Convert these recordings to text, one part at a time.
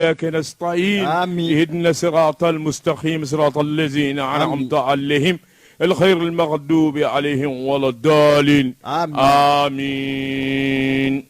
إياك نستعين آمين. اهدنا صراط المستقيم صراط الذين أنعمت عليهم الخير المغضوب عليهم ولا الضالين آمين. آمين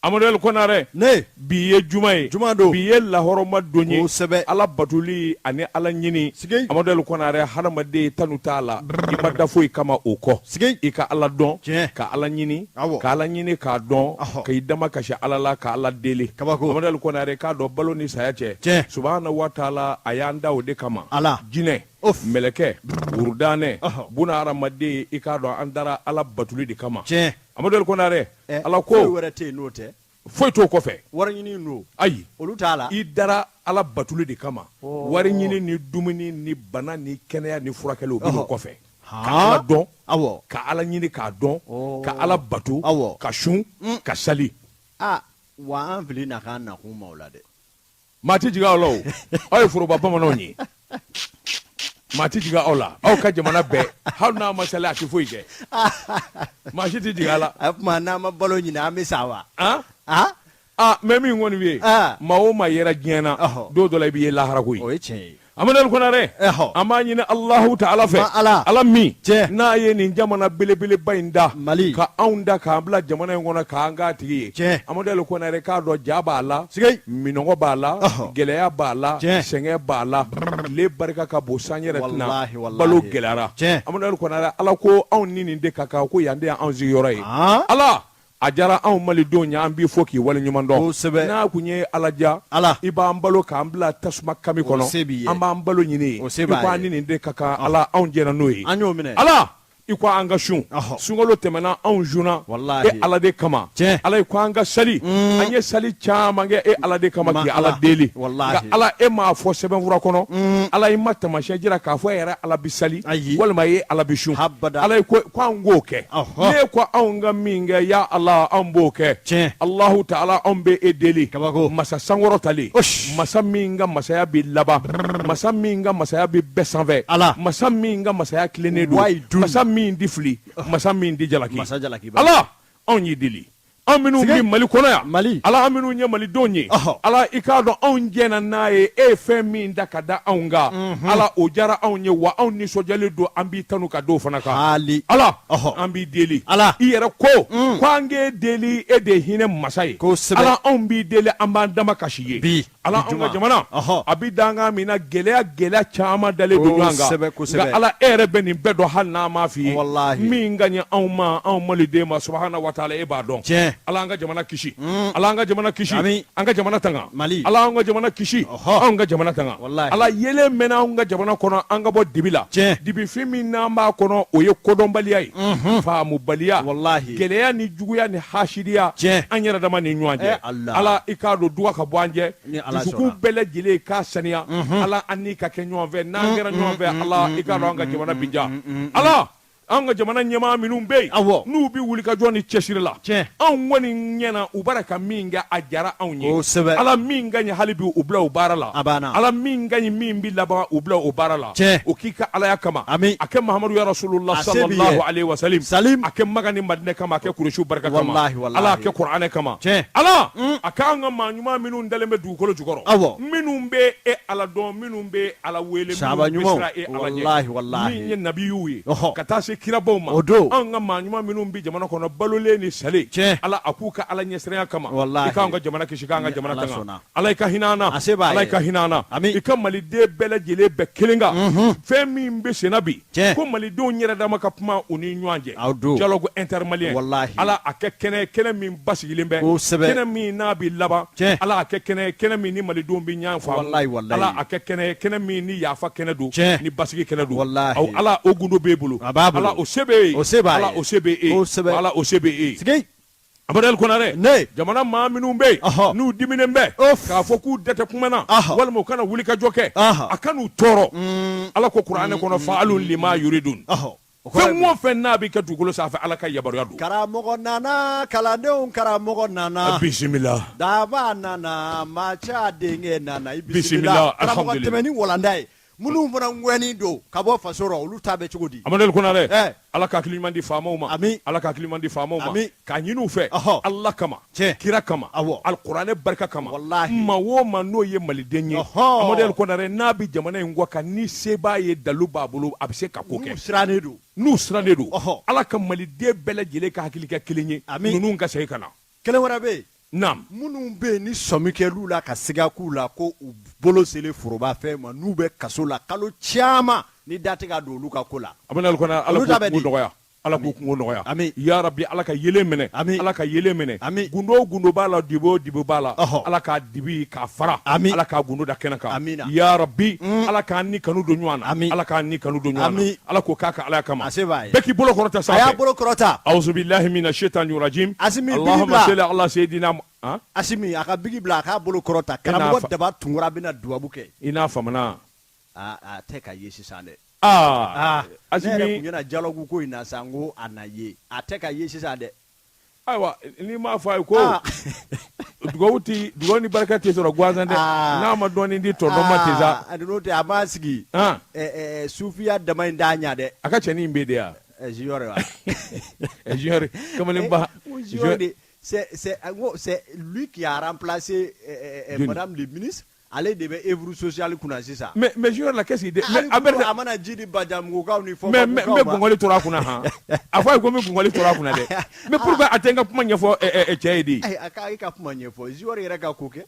Amadu El Konare Ne bi ye juma ye Juma don. bi ye lahɔrɔma don ye Kosɛbɛ. Ala batoli ani Ala ɲini Sigi. Amadu El Konare hadamaden tanu t'a la i ma da foyi kama o kɔ Sigi. i ka Ala dɔn Tiɲɛ. ka Ala ɲini Awɔ. ka Ala ɲini k'a dɔn Ɔhɔ. k'i dama kasi Ala la ka Ala deli Kabako. Amadu El Konare k'a dɔn balo ni saya cɛ Tiɲɛ. subahana wa taala a y'an da o de kama Ala. jinɛ Of. mɛlɛkɛ wurudanɛ Ɔhɔ. buna hadamaden i k'a dɔn an dara Ala batoli de kama Tiɲɛ. Amadu El Konare Ɛ, Ala foyi ko wɛrɛ tɛ yen n'o tɛ foyi t'o kɔfɛ wari ɲini n'o ayi olu t'a la i dara ala batuli de kama wari ɲini ni dumuni ni bana ni kɛnɛya ni furakɛli o bɛ n'o Ɔhɔ. kɔfɛ ka Han. ala dɔn Awɔ. ka ala ɲini k'a dɔn Ɔ. ka ala bato Awɔ. ka sun ka sali aa wa an fili na k'an nakun ma o la dɛ maa tɛ jigin aw la o aw ye foroba bamananw ye maa tɛ jigin aw la aw ka jamana bɛɛ hali n'a ma sali a tɛ foyi kɛ maa si tɛ jigin a la o tuma n'an ma balo ɲini an bɛ sa wa han aa aa mais min kɔni bɛ yen Ah. maa o maa yera diɲɛ na Ɔhɔ. don dɔ la i bɛ ye lahara koyi o ye tiɲɛ ye Amadu El Konare Ɛhɔ. an b'a ɲini Alahu taala fɛ Ma Ala. Ala min Tiɲɛ. n'a ye nin jamana belebeleba in da Mali. ka anw da k'an bila jamana in kɔnɔ k'an k'a tigi ye Tiɲɛ. Amadu El Konare k'a dɔn ja b'a la Sigei. minɔgɔ b'a la Ɔhɔ. gɛlɛya b'a la Tiɲɛ. sɛgɛn b'a la tile barika ka bon san yɛrɛ tɛna Walahi, walahi. balo gɛlɛyara Tiɲɛ. Amadu El Konare Ala ko anw ni nin de ka kan ko yan de y'anw sigiyɔrɔ ye Han. Ala a diyara anw malidenw ye an b'i fo k'i waleɲuman dɔn Kosɛbɛ. n'a kun ye Ala diya Ala. i b'an balo k'an bila tasuma kami kɔnɔ O se b'i ye. an b'an balo ɲini O se i b'a ko an ye. ni nin de ka kan Ala anw jɛra n'o ye An y'o minɛ. Ala i ko an ka sun Ɔhɔ. sunkalo tɛmɛna anw sunna Walahi. e Ala de kama Tiɲɛ. Ala i ko an ka sali an ye sali caman kɛ e Ala de kama Ma k'i Ala Ala. deli Walahi. nka Ala e m'a fɔ sɛbɛnfura kɔnɔ Ala i ma taamasiyɛn jira k'a fɔ e yɛrɛ Ala bi sali Ayi. walima e Ala bi sun Habada. Ala i ko ko an k'o kɛ Ɔhɔ. ne ko anw ka min kɛ ya Ala anw b'o kɛ Tiɲɛ. Alahu taala anw bɛ e deli Kabako. masa sankɔrɔtalen Osh. masa min ka masaya bɛ laban masa min ka masaya bɛ bɛɛ sanfɛ Ala. masa min ka masaya tilennen don Wayi dun. masa min di fili masa min di jalaki Masa jalakiba. Ala anw y'i deli anw minnu Sige. bɛ Mali kɔnɔ yan Mali. Ala an minnu ye malidenw ye Ɔhɔ. Ala i k'a dɔn anw jɛna n'a ye e ye fɛn min da ka da anw kan Ala o diyara anw ye wa anw nisɔndiyalen don an b'i tanu ka d'o fana kan Haali. Ala Ɔhɔ. an b'i deli Ala. i yɛrɛ ko ko an k'e deli e de ye hinɛ masa ye Kosɛbɛ. Ala anw b'i deli an b'an dama kasi ye Bi. Ala Bi anw ka juma. jamana Ɔhɔ. a bɛ dankan min na gɛlɛya gɛlɛya caman dalen don ɲɔgɔn kan Kosɛbɛ, kosɛbɛ. nka Ala e yɛrɛ bɛ nin bɛɛ dɔn hali n'an m'a f'i ye Walahi. min ka ɲi anw ma anw maliden ma subahana wa taala e b'a dɔn Tiɲɛ. Ala an ka jamana kisi Ala an ka jamana kisi Ami. an ka jamana tanga Mali. Ala an ka jamana kisi Ɔhɔ. anw ka jamana tanga Walahi. Ala yelen mɛnna anw ka jamana kɔnɔ an ka bɔ dibi la Tiɲɛ. dibifin min n'an b'a kɔnɔ o ye kodɔnbaliya ye faamubaliya Walahi. gɛlɛya ni juguya ni hasidiya Tiɲɛ. an yɛrɛ dama ni ɲɔgɔn cɛ Eh, Ala. Ala i k'a dɔn duga ka bɔ an jɛ Ni Ala dusukun sɔnna. bɛɛ lajɛlen k'a saniya Ala an n'i ka kɛ ɲɔgɔn fɛ n'an kɛra ɲɔgɔn fɛ Ala i k'a dɔn an ka jamana bi diya Ala an ka jamana ɲɛmaa minnu bɛ yen Awɔ. n'u bɛ wuli ka jɔ ni cɛsiri la Tiɲɛ. anw kɔni ɲɛna u b'a ka min kɛ a diyara anw ye Kosɛbɛ. Ala min ka ɲi hali bi u bila o baara la A banna. Ala min ka ɲi min bi laban u bila o baara la Tiɲɛ. o k'i ka alaya kama Ami. a kɛ Mahamadu ya Rasulullah A se b'i ye. sallallahu alaihi wa salim Salim. a kɛ Makan ni Madinɛ kama a kɛ Kuresu barika kama Walahi, walahi. Ala a kɛ Kuranɛ kama Tiɲɛ. Ala a k'an ka maa ɲuman minnu dalen bɛ dugukolo jukɔrɔ Awɔ. minnu bɛ e Ala dɔn minnu bɛ Ala wele Sahaba minnu bɛ ɲumanw. siran e Ala ɲɛ Walahi, walahi. min ye nabiyuw ye Ɔhɔ. ka taa se kirabaw ma O don. anw ka maa ɲuman minnu bɛ jamana kɔnɔ balolen ni salen Tiɲɛ. Ala a k'u ka Ala ɲɛsiranya kama Walahi. i k'an ka jamana kisi k'an ka Ni jamana Ala tanga sɔnna. Ala i ka hinɛ an na A se b'a Ala i ye. ka hinɛ an na Ami. i ka maliden bɛɛ lajɛlen bɛɛ kelen kan fɛn min bɛ senna bi Tiɲɛ. ko malidenw yɛrɛ dama ka kuma u ni ɲɔgɔn cɛ Aw don. dialogue intermalien Walahi. Ala a kɛ kɛnɛ kɛnɛ min basigilen bɛ Kosɛbɛ. kɛnɛ min n'a bɛ laban Tiɲɛ. Ala a kɛ kɛnɛ kɛnɛ min ni malidenw bɛ ɲɔgɔn faamu Walahi, walahi. Ala a kɛ kɛnɛ kɛnɛ min ni yafa kɛnɛ don Tiɲɛ. ni basigi kɛnɛ don Walahi. Aw, Ala o gundo b'e bolo A b'a bolo. Ala o se b'e ye O se b'a ye. Ala o se b'e ye Kosɛbɛ. Ala o se b'e ye Sigi. Amadu El Konare Ne. jamana maa minnu bɛ yen Ɔhɔ. n'u diminen bɛ Of. k'a fɔ k'u dɛtɛ kuma na Ɔhɔ. walima u kana wuli ka jɔ kɛ Ɔhɔ. a kan'u tɔɔrɔ Ala ko kuranɛ kɔnɔ faalun lima yuridun Ɔhɔ. O kɔrɔ ye fɛn mun ye? o fɛn n'a bɛ kɛ dugukolo sanfɛ Ala ka yamaruya don Karamɔgɔ nana kalandenw karamɔgɔ nana bisimila daba nana maca denkɛ nana i Bisimila, bisimila karamɔgɔ alhamdulillah. tɛmɛ ni walanda ye Minnu fana gɛnnen don ka bɔ faso rɔ, olu ta bɛ cogo di? Amadu Konarɛ, Ɛ. Ala ka hakili ɲuman di faamaw ma. Ami. Ala ka hakili ɲuman di faamaw ma. Ami. K'a ɲini u fɛ. Ɔhɔ. Ala kama. Tiɲɛ. Kira kama. Awɔ. Alikuranɛ barika kama. Walahi. Maa o maa n'o ye maliden ye. Ɔhɔ. Amadu Konarɛ, n'a bɛ jamana in kɔ kan, ni se b'a ye, dalu b'a bolo, a bɛ se ka ko kɛ. N'u sirannen don. N'u sirannen don. Ɔhɔ. Ala ka maliden bɛɛ lajɛlen ka hakili kɛ kelen ye. Ami. Ninnu ka segin ka na. Kelen wɛrɛ bɛ yen. Naam. Minnu bɛ yen ni sɔmi kɛl'u la ka siga k'u la ko u bolo selen forobafɛn ma, n'u bɛ kaso la kalo caman, ni da tɛ ka don olu ka ko la. Amadu Konarɛ, Ala Olu ta k'u bɛ kungo di? nɔgɔya. Ala k'u kungo nɔgɔya. Ami. Ya Rabbi, Ala ka yelen minɛ. Ami. Ala ka yelen minɛ. Ami. Gundo o gundo b'a la, dibi o dibi b'a la. Ɔhɔ. Ala k'a dibi k'a fara. Ami. Ala k'a gundo da kɛnɛ kan. Amina. Ya Rabbi, Ala k'an ni kanu don ɲɔgɔn na. Ami. Ala k'an ni kanu don ɲɔgɔn na. Ami. Ala k'o k'a ka Ala kama. A se b'a ye. Bɛɛ k'i bolo kɔrɔta A y'a sanfɛ. bolo kɔrɔta. Auzu billahi mina shaitani rajim. Asimi, bigi Allahumma bila. salli ala sayyidina han? Asimi, a ka bigi bila, a k'a bolo kɔrɔta. E n'a Karamɔgɔ fa- Daba Tunkara bɛna dubabu kɛ. I n'a famana. Aa, a tɛ ka ye sisan dɛ. Aa. Ne yɛrɛ Asimi. tun ɲɛna dialogue ko in na sa, n ko a na ye. A tɛ ka ye sisan dɛ. Ayiwa, n'i m'a fɔ a ye ko Ah. dugawu ti dugawu ni barika tɛ sɔrɔ gansan dɛ. Ah. N'a ma dɔɔnin di tɔntɔn ma ten sa. Aa, n'o tɛ a m'a sigi. Ah. Ɛ, ɛ, sufiya dama in t'a ɲa dɛ. A ka cɛnin in bɛ de yan. Ɛ, Junior wa? Junior kamalenba. Eh, Junior de, c'est en gros, c'est lui qui a remplacé Jɔnni? madame le ministre. Ale de bɛ œuvre sociale kunna sisan. Mais Junior la, qu'est-ce qu'il dit? Mais Hali a bɛ kunu, a mana ji di Bajamugukaw ni mais n Fɔnbabugukaw bɛ ma. gɔngɔli tora a kunna han. A fɔ a ye ko n bɛ gɔngɔli tora a kunna dɛ. Mais pourquoi a tɛ n ka kuma ɲɛfɔ cɛ ye de? Ayi, a ka e ka kuma ɲɛfɔ. Junior yɛrɛ ka ko kɛ.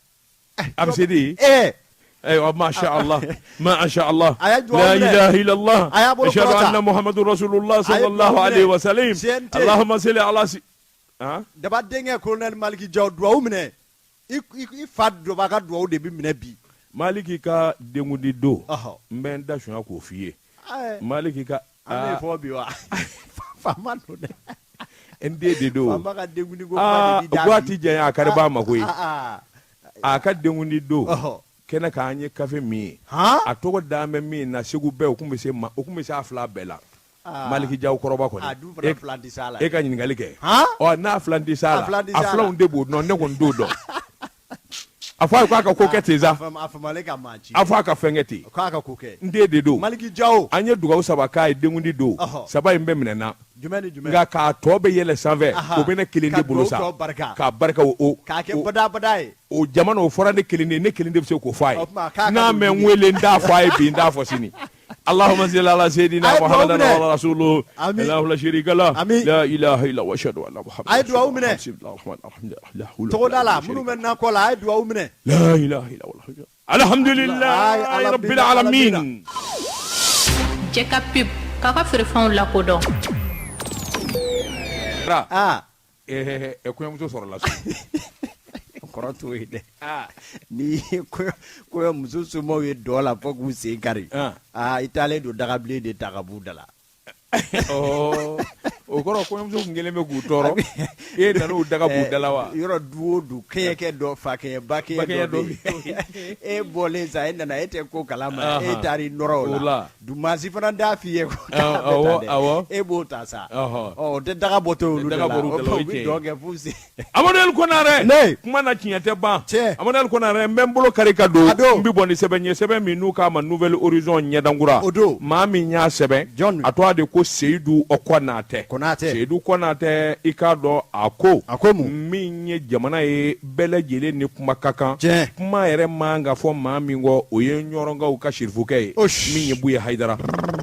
A bɛ se de. Eh. أيوة ما شاء الله ما شاء الله. A ye duwawu لا minɛ. إله إلا الله. A y'a bolo أشهد kɔrɔta. أن محمد رسول الله A ye صلى الله duwawu عليه minɛ. وسلم. CNT. اللهم صل على سي ها Daba denkɛ colonel Maliki Jaw, duwawu minɛ. I fa Daba ka duwawu de bɛ minɛ bi. Maliki ka denkundi don. Ɔhɔ. N bɛ n da sunya k'o f'i ye. Ɛɛ. Maliki ka An bɛ fɔ bi wa? Faama don dɛ. N den de don. Faama ka denkundi ko kuma Aa, de b'i da ko a bi. ti janya a kari b'a ma koyi. Ah, ah. A ka denkundi don. Ɔhɔ. Kɛnɛ k'an ye kafe min ye. Han? A tɔgɔ d'an bɛ min na Segu bɛɛ, o kun bɛ se ma, o kun bɛ se a fila bɛɛ la. Ah. Maliki Jaw kɔrɔba kɔni. A dun fana filan tɛ s'a la. E ka ɲininkali kɛ. Han? Ɔ, n'a filan tɛ s'a A la. filan tɛ A s'a la. filanw de b'o dɔn, ne kɔni t'o dɔn. A fɔ a ye k'a ka ko kɛ ten sa. A famalen ka maa ci. A fɔ a ka fɛn kɛ ten. K'a ka ko kɛ. N den de don. Maliki Jaw. An ye dugawu saba k'a ye denkundi don. Ɔhɔ. Saba in bɛɛ minɛna. Jumɛn ni jumɛn? Nka k'a tɔ bɛ yɛlɛ sanfɛ. Aha. O bɛ ne kelen de Ka bolo sa. dugawu tɔ barika. K'a barika o. K'a kɛ o- badabada ye. O jamana o fɔra ne kelen de, ne kelen de bɛ se k'o fɔ a O ye. tuma, k'a ka N'a don mɛ n ɲini. wele, n t'a fɔ a ye bi, n t'a fɔ sini. اللهم صل على سيدنا A ye dugawu محمد minɛ. وعلى رسوله. Ami. الله لا شريك له. Ami. لا اله الا هو اشهد ان محمد A ye dugawu minɛ. بسم الله الرحمن الرحيم لا حول ولا Togoda la قوة minnu إلا bɛ nakɔ la, a ye dugawu minɛ. لا اله الا هو الحمد لله Ay, رب Ala العالمين. Jɛ ka pub k'a ka feerefɛnw lakodɔn. Aa. Kɔɲɔmuso sɔrɔla so. Kɔrɔ t'o ye dɛ. Ni ye kɔɲɔmuso somɔgɔw ye dɔ la fo k'u sen kari. Ah. Aa, i taalen don dagabilen de ta ka b'u da la. Ɔ, o kɔrɔ kɔɲɔmuso kun kɛlen bɛ k'u tɔɔrɔ, e nan'o daga b'u da la wa? Yɔrɔ du o du, kɛɲɛkɛ dɔ, fakɛɲɛ, bakɛɲɛ Bakɛɲɛ dɔ dɔ bɛ bɛ yen. E bɔlen sa, e nana, e tɛ ko kalama, e Ahan. taar'i nɔrɔ o O la. la. Dumansi fana t'a f'i ye ko k'a bɛ Awɔ, tan dɛ. awɔ. E b'o ta sa. Ɔhɔ. Ɔ, o tɛ daga bɔtɔ olu da Daga la. bɔr'u da la, O o ye bɛ tiɲɛ ye. dɔn kɛ f'u sen. Amadu El Konarɛ. Ne. Kuma na tiɲɛ tɛ ban. Tiɲɛ. Amadu El Konarɛ, n bɛ n bolo kari ka don. A don. N bɛ bɔ ni sɛbɛn ye, sɛbɛn min n'u k'a ma Nouvel Horizon ɲɛdankura. O don. Maa min y'a sɛbɛn. Jɔn? A tɔgɔ de ko Seyidu Konatɛ. Konatɛ. Seyidu Konatɛ, i k'a dɔn a ko. A ko mun? Min ye jamana ye, bɛɛ lajɛlen ni kuma ka kan. Tiɲɛ. Kuma yɛrɛ man ka fɔ maa min kɔ, o ye ɲɔrɔnkaw ka sirifukɛ ye. Osh. Min ye Buye Hayidara.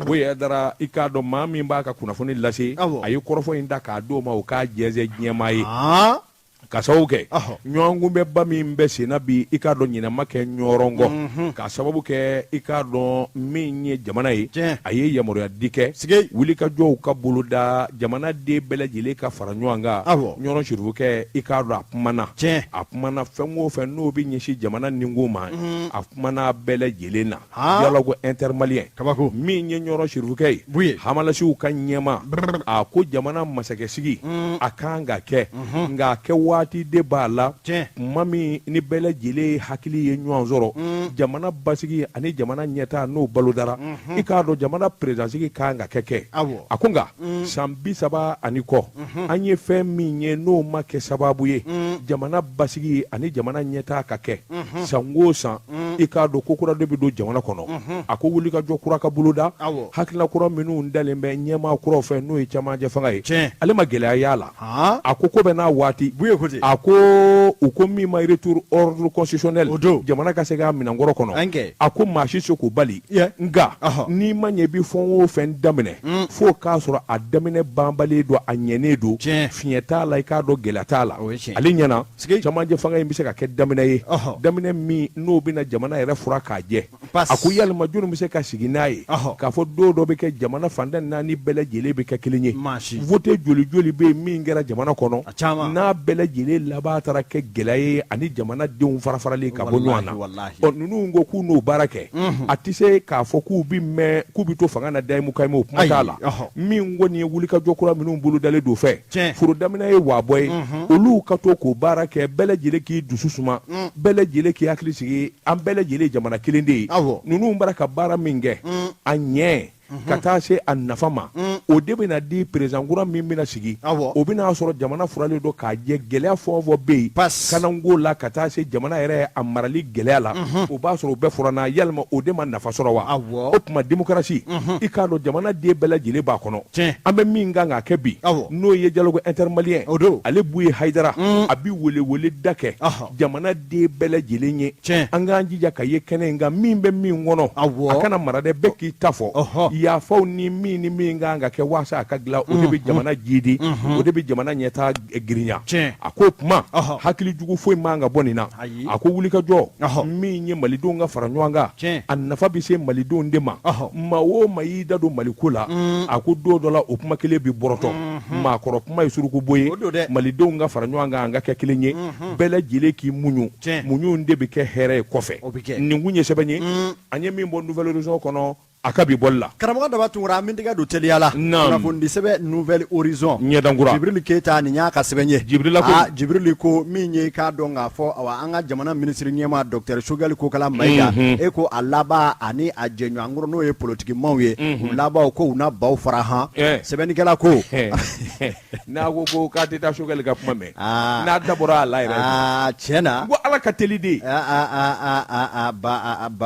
Buye Hayidara, i k'a dɔn maa min b'a ka kunnafoni lase. Awɔ. A ye kɔrɔfɔ in ta k'a d'o ma, o k'a jɛnsɛn diɲɛmaa ye. Aa. Ka sababu kɛ Ɔhɔ. ɲɔgɔnkunbɛba min bɛ sen na bi, i k'a dɔn ɲinɛ ma kɛ ɲɔrɔn kɔ, ka sababu kɛ i k'a dɔn min ye jamana ye, Tiɲɛ. a ye yamaruya di kɛ Sigi. wulikajɔw ka boloda, jamana den bɛɛ lajɛlen ka fara ɲɔgɔn kan. Awɔ. Ɲɔrɔn sirifukɛ, i k'a dɔn a kumana. Tiɲɛ. A kumana fɛn o fɛn n'o bɛ ɲɛsin jamana ninko ma, a kumana bɛɛ lajɛlen na. Han. Dialogue intermalien. Kabako. Min ye ɲɔrɔn sirifukɛ ye, Buye. hamalasiw ka ɲɛma, a ko jamana masakɛsigi a kan ka kɛ, nka a kɛ waati de b'a la. Tiɲɛ. Kuma min ni bɛɛ lajɛlen hakili ye ɲɔgɔn sɔrɔ, jamana basigi ani jamana ɲɛta n'o balo dara, i k'a dɔn jamana perezidansigi kan ka kɛ. Awɔ. A ko nka san 30 ani kɔ, an ye fɛn min ye n'o ma kɛ sababu ye jamana basigi ani jamana ɲɛta ka kɛ, san o san I k'a dɔn ko kura de bɛ don jamana kɔnɔ. A ko wulikajɔ kura ka boloda, hakilina kura minnu dalen bɛ ɲɛmaa kuraw fɛ, n'o ye cɛmancɛ fanga ye, ale ma gɛlɛya y'a la. A ko ko bɛ n'a waati. A ko u ko min ma retour ordre constitutionnel, jamana ka se k'a minɛnkɔrɔ kɔnɔ, a ko maa si se k'o bali. Nka n'i ma ɲɛ i bɛ fɛn o fɛn daminɛ, fo k'a sɔrɔ a daminɛ banbalen don, a ɲɛnen don, fiɲɛ t'a la, i k'a dɔn gɛlɛya t'a la. Ale ɲɛna, cɛmancɛ fanga in bɛ se ka kɛ daminɛ ye, daminɛ min n'o bɛna jamana yɛrɛ fura k'a jɛ. A ko yalima jɔni bɛ se ka sigi n'a ye k'a fɔ don dɔ bɛ kɛ jamana fan tan ni naani bɛɛ lajɛlen bɛ kɛ kelen ye? Vote joli joli bɛ yen min kɛra jamana kɔnɔ, n'a bɛɛ lajɛlen laban taara kɛ gɛlɛya ye ani jamanadenw fara faralen ka bɔ ɲɔgɔn na? Ɔ, ninnu ko k'u n'o baara kɛ, a tɛ se k'a fɔ k'u bɛ mɛn, k'u bɛ to fanga na dayimu kayimu, o kuma t'a la. Min kɔni ye wulikajɔ kura minnu bolodalen don fɛ, foro daminɛ ye waabɔ ye, olu ka to k'o baara kɛ, bɛɛ lajɛlen k'i dusu suma, bɛɛ lajɛlen k'i hakili sigi. An bɛɛ lajɛlen ye jamana kelen de ye. Ninnu bara ka baara min kɛ, a ɲɛ ka taa se a nafa ma, o de bɛna di président kura min bɛna sigi. O bɛna sɔrɔ jamana furalen don k'a jɛ. Gɛlɛya fɛn o fɛn bɛ yen kananko la, ka taa se jamana yɛrɛ a marali gɛlɛya la, o b'a sɔrɔ o bɛɛ furanna. Yalima o de ma nafa sɔrɔ wa? O tuma démocratie, i k'a dɔn jamana den bɛɛ lajɛlen b'a kɔnɔ. An bɛ min kan k'a kɛ bi, n'o ye dialogue intermalien, ale Buye Hayidara, a bɛ welewele da kɛ jamana den bɛɛ lajɛlen ye, an k'an jija ka ye kɛnɛ in kan. Min bɛ min kɔnɔ, a kana mara dɛ, bɛɛ k'i ta fɔ. Yafaw ni min ni min kan ka kɛ waasa a ka dilan, o de bɛ jamana jidi, o de bɛ jamana ɲɛtaa girinya. A ko kuma hakili jugu foyi man ka bɔ nin na. A ko wulikajɔ min ye malidenw ka fara ɲɔgɔn kan, a nafa bɛ se malidenw de ma. Maa o maa y'i da don maliko la, a ko don dɔ la o kuma kelen bɛ bɔrɔtɔ. Maakɔrɔ kuma ye surukubo ye. Malidenw ka fara ɲɔgɔn kan, an ka kɛ kelen ye, bɛɛ lajɛlen k'i muɲu. Muɲu de bɛ kɛ hɛrɛ ye kɔfɛ. Nin kun ye sɛbɛn ye an ye min bɔ Nouvel Horizon kɔnɔ a ka bi bɔli la. Karamɔgɔ Daba Tunkara, an bɛ tɛgɛ don teliya la. Kunnafonidi sɛbɛn Nouvel Horizon, ɲɛdankura, Jibril Keyita, nin y'a ka sɛbɛn ye. Jibrila ko, aa, Jibril ko min ye, k'a dɔn k'a fɔ awa an ka jamana minisiri ɲɛmaa docteur Choguel Kokala Mayiga, e ko a laban ani a jɛɲɔgɔnkɔrɔ, n'o ye politikimaw ye, u laban ko u na baw fara han. Sɛbɛnnikɛla ko N'a ko ko k'a tɛ taa Choguel ka kuma mɛn, n'a da bɔra a la yɛrɛ, aa, tiɲɛ na, ko Ala ka teli de.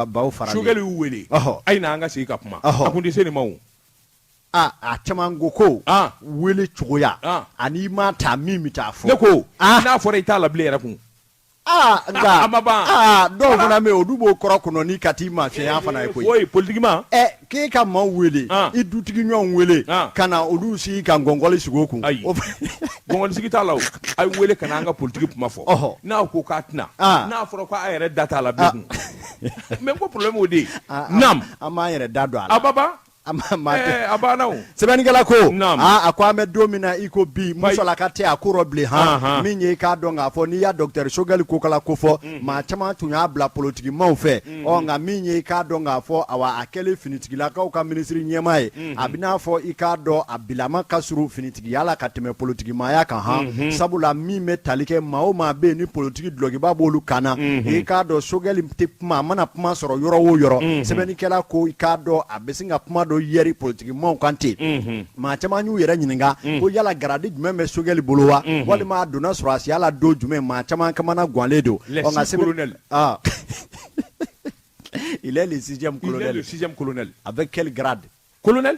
Baw fara. Choguel y'u wele, a ye na an ka sigi ka kuma. A kun tɛ se nin ma o. Aa, a caman ko ko wele cogoya ani i ma taa min bɛ taa fɔ. Ne ko n'a fɔra i t'a la bilen yɛrɛ kun. Aa, nka a ma ban. Aa, dɔw fana bɛ yen, olu b'o kɔrɔ kɔnɔ ni ka t'i mafiɲɛya fana ye koyi. Oui, politiquement. Ɛ, k'e ka maaw wele, i dutigi ɲɔgɔnw wele ka na olu sigi ka ngɔngɔli sigi o kun. Ayi, ngɔngɔli sigi t'a la o. A ye wele ka na an ka politiki kuma fɔ. N'a ko k'a tɛna, n'a fɔra ko a yɛrɛ da t'a la bilen kun. Mais ko problème o de ye. Naam. An b'an yɛrɛ da don a la. A ba ban. A banna o. Sɛbɛnnikɛla ko, aa, a ko an bɛ don min na i ko bi, musalaka tɛ a ko rɔ bilen han. Min ye, i k'a dɔn k'a fɔ n'i y'a docteur Choguel Kokala kofɔ, maa caman tun y'a bila politikimaw fɛ. Ɔ, nka min ye, i k'a dɔn k'a fɔ awa a kɛlen finitigilakaw ka minisiri ɲɛmaa ye, a bɛ n'a fɔ i k'a dɔn a bilama ka surun finitigiya la ka tɛmɛ politikimaya kan han. Sabula min bɛ tali kɛ maa o maa bɛ yen ni politiki dulɔkiba b'olu kan na, i k'a dɔn Choguel tɛ kuma, a mana kuma sɔrɔ yɔrɔ o yɔrɔ, sɛbɛnnikɛla ko i k'a dɔn a bɛ sin ka kuma dɔ yɛri politikimaw kan ten. Maa caman y'u yɛrɛ ɲininka ko yala garadi jumɛn bɛ Choguel bolo wa, walima a donna sɔrɔdasiya la don jumɛn? Maa caman kamana ganlen don. Les six colonels. Ah. Il est le sixième colonel. Il est le sixième colonel. Avec quel grade? Colonel.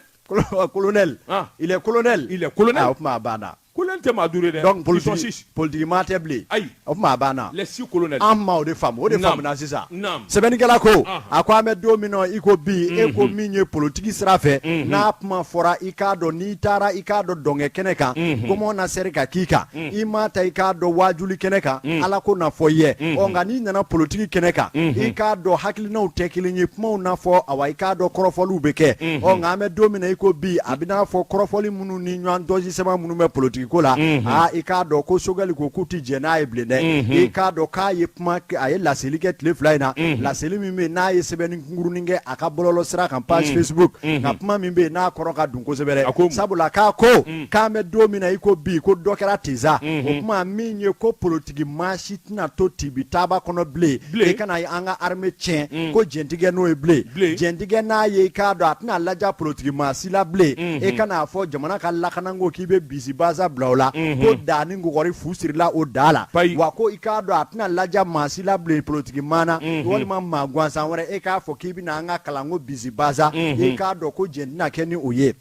Colonel. Ah. Il est colonel. Il est colonel. Ah, o tuma a banna. Colonel tɛ maa duuru ye dɛ. Donc Ils sont six. Politique maa tɛ bilen. Ayi. O tuma a banna. Les six colonels. An ma o de faamu, o de faamuna sisan. Naam. Sɛbɛnnikɛla ko, a ko an bɛ don min na i ko bi, e ko min ye politiki sira fɛ, n'a kuma fɔra, i k'a dɔn n'i taara, i k'a dɔn dɔnkɛ kɛnɛ kan, gɔmɔn na seri ka k'i kan. I ma ta i k'a dɔn waajuli kɛnɛ kan, Ala ko na fɔ i ye. Ɔ, nka n'i nana politiki kɛnɛ kan, i k'a dɔn hakilinaw tɛ kelen ye, kumaw na fɔ, awa i k'a dɔn kɔrɔfɔliw bɛ kɛ. Ɔ, nka an bɛ don min na i ko bi, a bɛ n'a fɔ kɔrɔfɔli minnu ni ɲɔgɔn dɔsi sɛbɛn minnu bɛ politiki ko la, aa, i k'a dɔn ko Choguel ko k'u tɛ jɛn n'a ye bilen dɛ. I k'a dɔn k'a ye kuma, a ye laseli kɛ tile 2 in na, laseli min bɛ yen n'a ye sɛbɛnni kunkurunin kɛ a ka bɔlɔlɔ sira kan, page Facebook, nka kuma min bɛ yen n'a kɔrɔ ka dun kosɛbɛ dɛ, sabula k'a ko k'an bɛ don min na i ko bi, ko dɔ kɛra ten sa. O kuma min ye ko politiki maa si tɛna to tibi taaba kɔnɔ bilen, i kana an ka armée tiɲɛ, ko jɛn tɛ kɛ n'o ye bilen, jɛn tɛ kɛ n'a ye, i k'a dɔn a tɛna laja politiki maa si la bilen. I kana a fɔ jamana ka lakanako k'i bɛ bisi basa bila o la ko da ni kɔgɔri fu sirila o da la wa ko i k'a dɔn a tɛna laja maa si la bilen politiki maa na walima maa gansan wɛrɛ e k'a fɔ k'i bɛna an ka kalanko bisibasa i k'a dɔn ko jɛn tɛna kɛ ni o ye.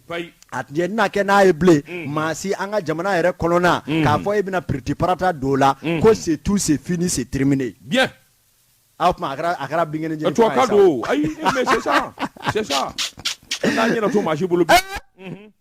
A jɛn tɛna kɛ n'a ye bilen maa si an ka jamana yɛrɛ kɔnɔna k'a fɔ e bɛna piriti parata don o la ko c'est tout, c'est fini, c'est terminé. Bien. A tuma a kɛra binkɛnɛ jeni faga ye sa o. Ayi mais c'est ça, c'est ça. N'a ɲɛna to maa si bolo bi.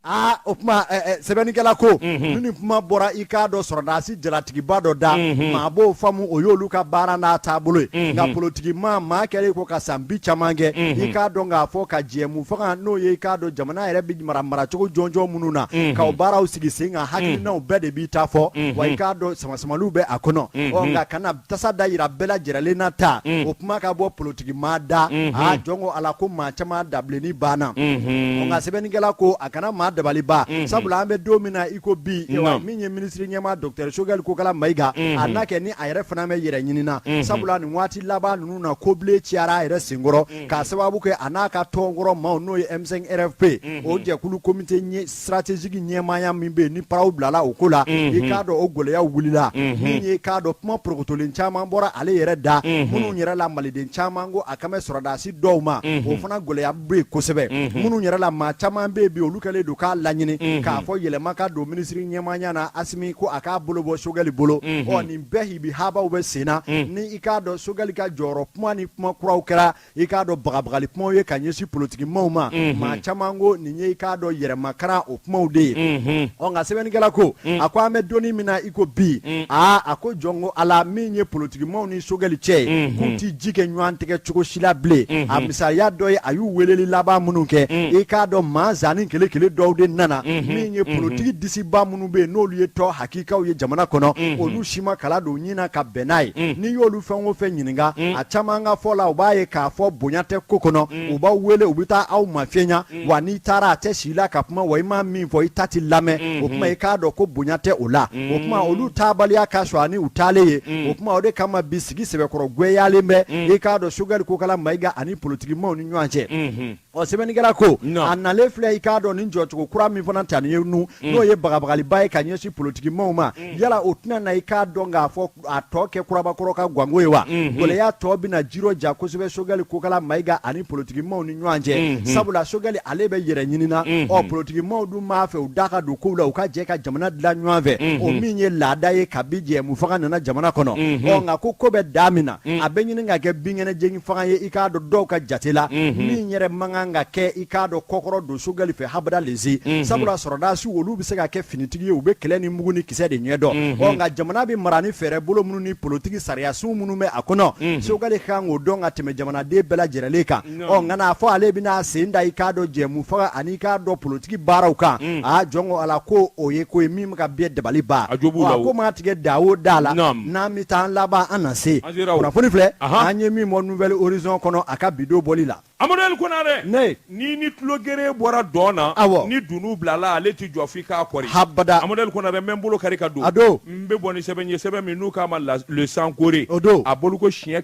Aa o tuma sɛbɛnnikɛla ko ni nin kuma bɔra i k'a dɔn sɔrɔdasi jalatigiba dɔ da maa b'o faamu o y'olu ka baara n'a taabolo ye nka politiki maa maa kɛlen ko ka san bi caman kɛ i k'a dɔn k'a fɔ ka jɛmu fanga n'o ye i k'a dɔn jamana yɛrɛ bɛ mara maracogo jɔnjɔn minnu na k'o baaraw sigi sen kan hakilinaw bɛɛ de b'i ta fɔ wa i k'a dɔn samasamaliw bɛ a kɔnɔ ɔ nka kana tasa da yira bɛɛ lajɛrɛlen na ta o kuma ka bɔ politiki maa da aa jɔn ko Ala ko maa caman dabilenni banna nka sɛbɛnnikɛla ko a kana maa dabali ban sabula an bɛ don min na i ko bi min ye minisiri ɲɛmaa docteur Choguel Kokala Mayiga a n'a kɛ ni a yɛrɛ fana bɛ yɛrɛ ɲini na sabula nin waati laban ninnu na kobilen cayara a yɛrɛ senkɔrɔ k'a sababu kɛ a n'a ka tɔnkɔrɔ maaw n'o ye M5 RFP o jɛkulu comité stratégique ɲɛmaaya min bɛ yen ni paraw bilala o ko la i k'a dɔn o gɛlɛyaw wulila min ye i k'a dɔn kuma porokotolen caman bɔra ale yɛrɛ da minnu yɛrɛ la maliden caman ko a kan bɛ sɔrɔdasi dɔw ma o fana gɛlɛya bɛ yen kosɛbɛ minnu yɛrɛ la maa caman bɛ yen bi olu kɛlen don k'a laɲini k'a fɔ yɛlɛma ka don minisiri ɲɛmaaya na Asimi ko a k'a bolo bɔ Choguel bolo ɔ nin bɛɛ hibi habaw bɛ sen na ni i k'a dɔn Choguel ka jɔyɔrɔ kuma ni kuma kuraw kɛra i k'a dɔn bagabagali kumaw ye ka ɲɛsin politiki maaw ma maa caman ko nin ye i k'a dɔn yɛrɛmakaran o kumaw de ye ɔ nka sɛbɛnnikɛla ko a ko an bɛ donni min na i ko bi aa a ko jɔn ko Ala min ye politiki maaw ni Choguel cɛ ye k'u tɛ ji kɛ ɲɔgɔn tɛgɛ cogo si la bilen a misaliya dɔ ye a y'u weleli laban minnu kɛ i k'a dɔn maa zanni kelen kelen dɔw de nana min ye politiki disiba minnu bɛ yen n'olu ye tɔn hakikaw ye jamana kɔnɔ olu si ma kala don ɲin na ka bɛn n'a ye n'i y'olu fɛn o fɛn ɲininka a caman ka fɔ la u b'a ye k'a fɔ bonya tɛ ko kɔnɔ u b'aw wele u bɛ taa aw mafiɲɛya wa n'i taara a tɛ si la ka kuma wa i ma min fɔ i ta tɛ lamɛn o tuma i k'a dɔn ko bonya tɛ o la o tuma olu taabaliya ka sɔrɔ ani u taalen ye o tuma o de kama bi sigi sɛbɛkɔrɔ gwɛyalen bɛ i k'a dɔn Choguel Kokala Mayiga ani politikimaw ni ɲɔgɔn cɛ. Ɔ sɛbɛnnikɛla ko a nalen filɛ i k'a dɔn nin jɔcogo kura min fana ta nin ye nu n'o ye bagabagaliba ye ka ɲɛsin politikimaw ma yala o tɛna na i k'a dɔn k'a fɔ a tɔ kɛ kurabakɔrɔ ka ganko ye wa gɛlɛya tɔ bɛna jiro ja kosɛbɛ Choguel Kokala Mayiga ani politikimaw ni ɲɔgɔn cɛ sabula Choguel ale bɛ yɛrɛ ɲini na ɔ politikimaw dun b'a fɛ u da ka don kow la u ka jɛ ka jamana dilan ɲɔgɔn fɛ o min ye laada ye kabi jɛmu fanga nana jamana kɔnɔ ɔ nka ko ko bɛ da min na a bɛ ɲini ka kɛ binkɛnɛ jeni fanga ye i k'a dɔn dɔw ka jate la min yɛrɛ man kan ka kɛ i k'a dɔn kɔkɔrɔ don Choguel fɛ habada lezi sabula sɔrɔdasiw olu bɛ se ka kɛ finitigi ye u bɛ kɛlɛ ni mugu ni kisɛ de ɲɛdɔn ɔ nka jamana bɛ mara ni fɛɛrɛ bolo minnu ni politiki sariyasun minnu bɛ a kɔnɔ Choguel ka kan k'o dɔn ka tɛmɛ jamanaden bɛɛ lajɛrɛlen kan ɔ nka n'a fɔ ale bɛna sen da i k'a dɔn jɛmu fanga ani i k'a dɔn politiki baaraw kan aa jɔn ko Ala ko o ye ko ye min bɛ ka bɛɛ dabali ban A jo b'u la o. ko maa tigɛ da o da la n'an bɛ taa an laban an na se An sera o. kunnafoni filɛ an ye min bɔ Nouvel Horizon kɔnɔ a ka bi don bɔli la Amadu El Konare ne ni ni tulogere bɔra dɔn na Awɔ. ni dunun bilala ale tɛ jɔ f'i k'a kɔri Habada. Amadu El Konare n bɛ n bolo kari ka don A don. n bɛ bɔ ni sɛbɛn ye sɛbɛn min n'u k'a ma le Sankore O don. a bɔliko siɲɛ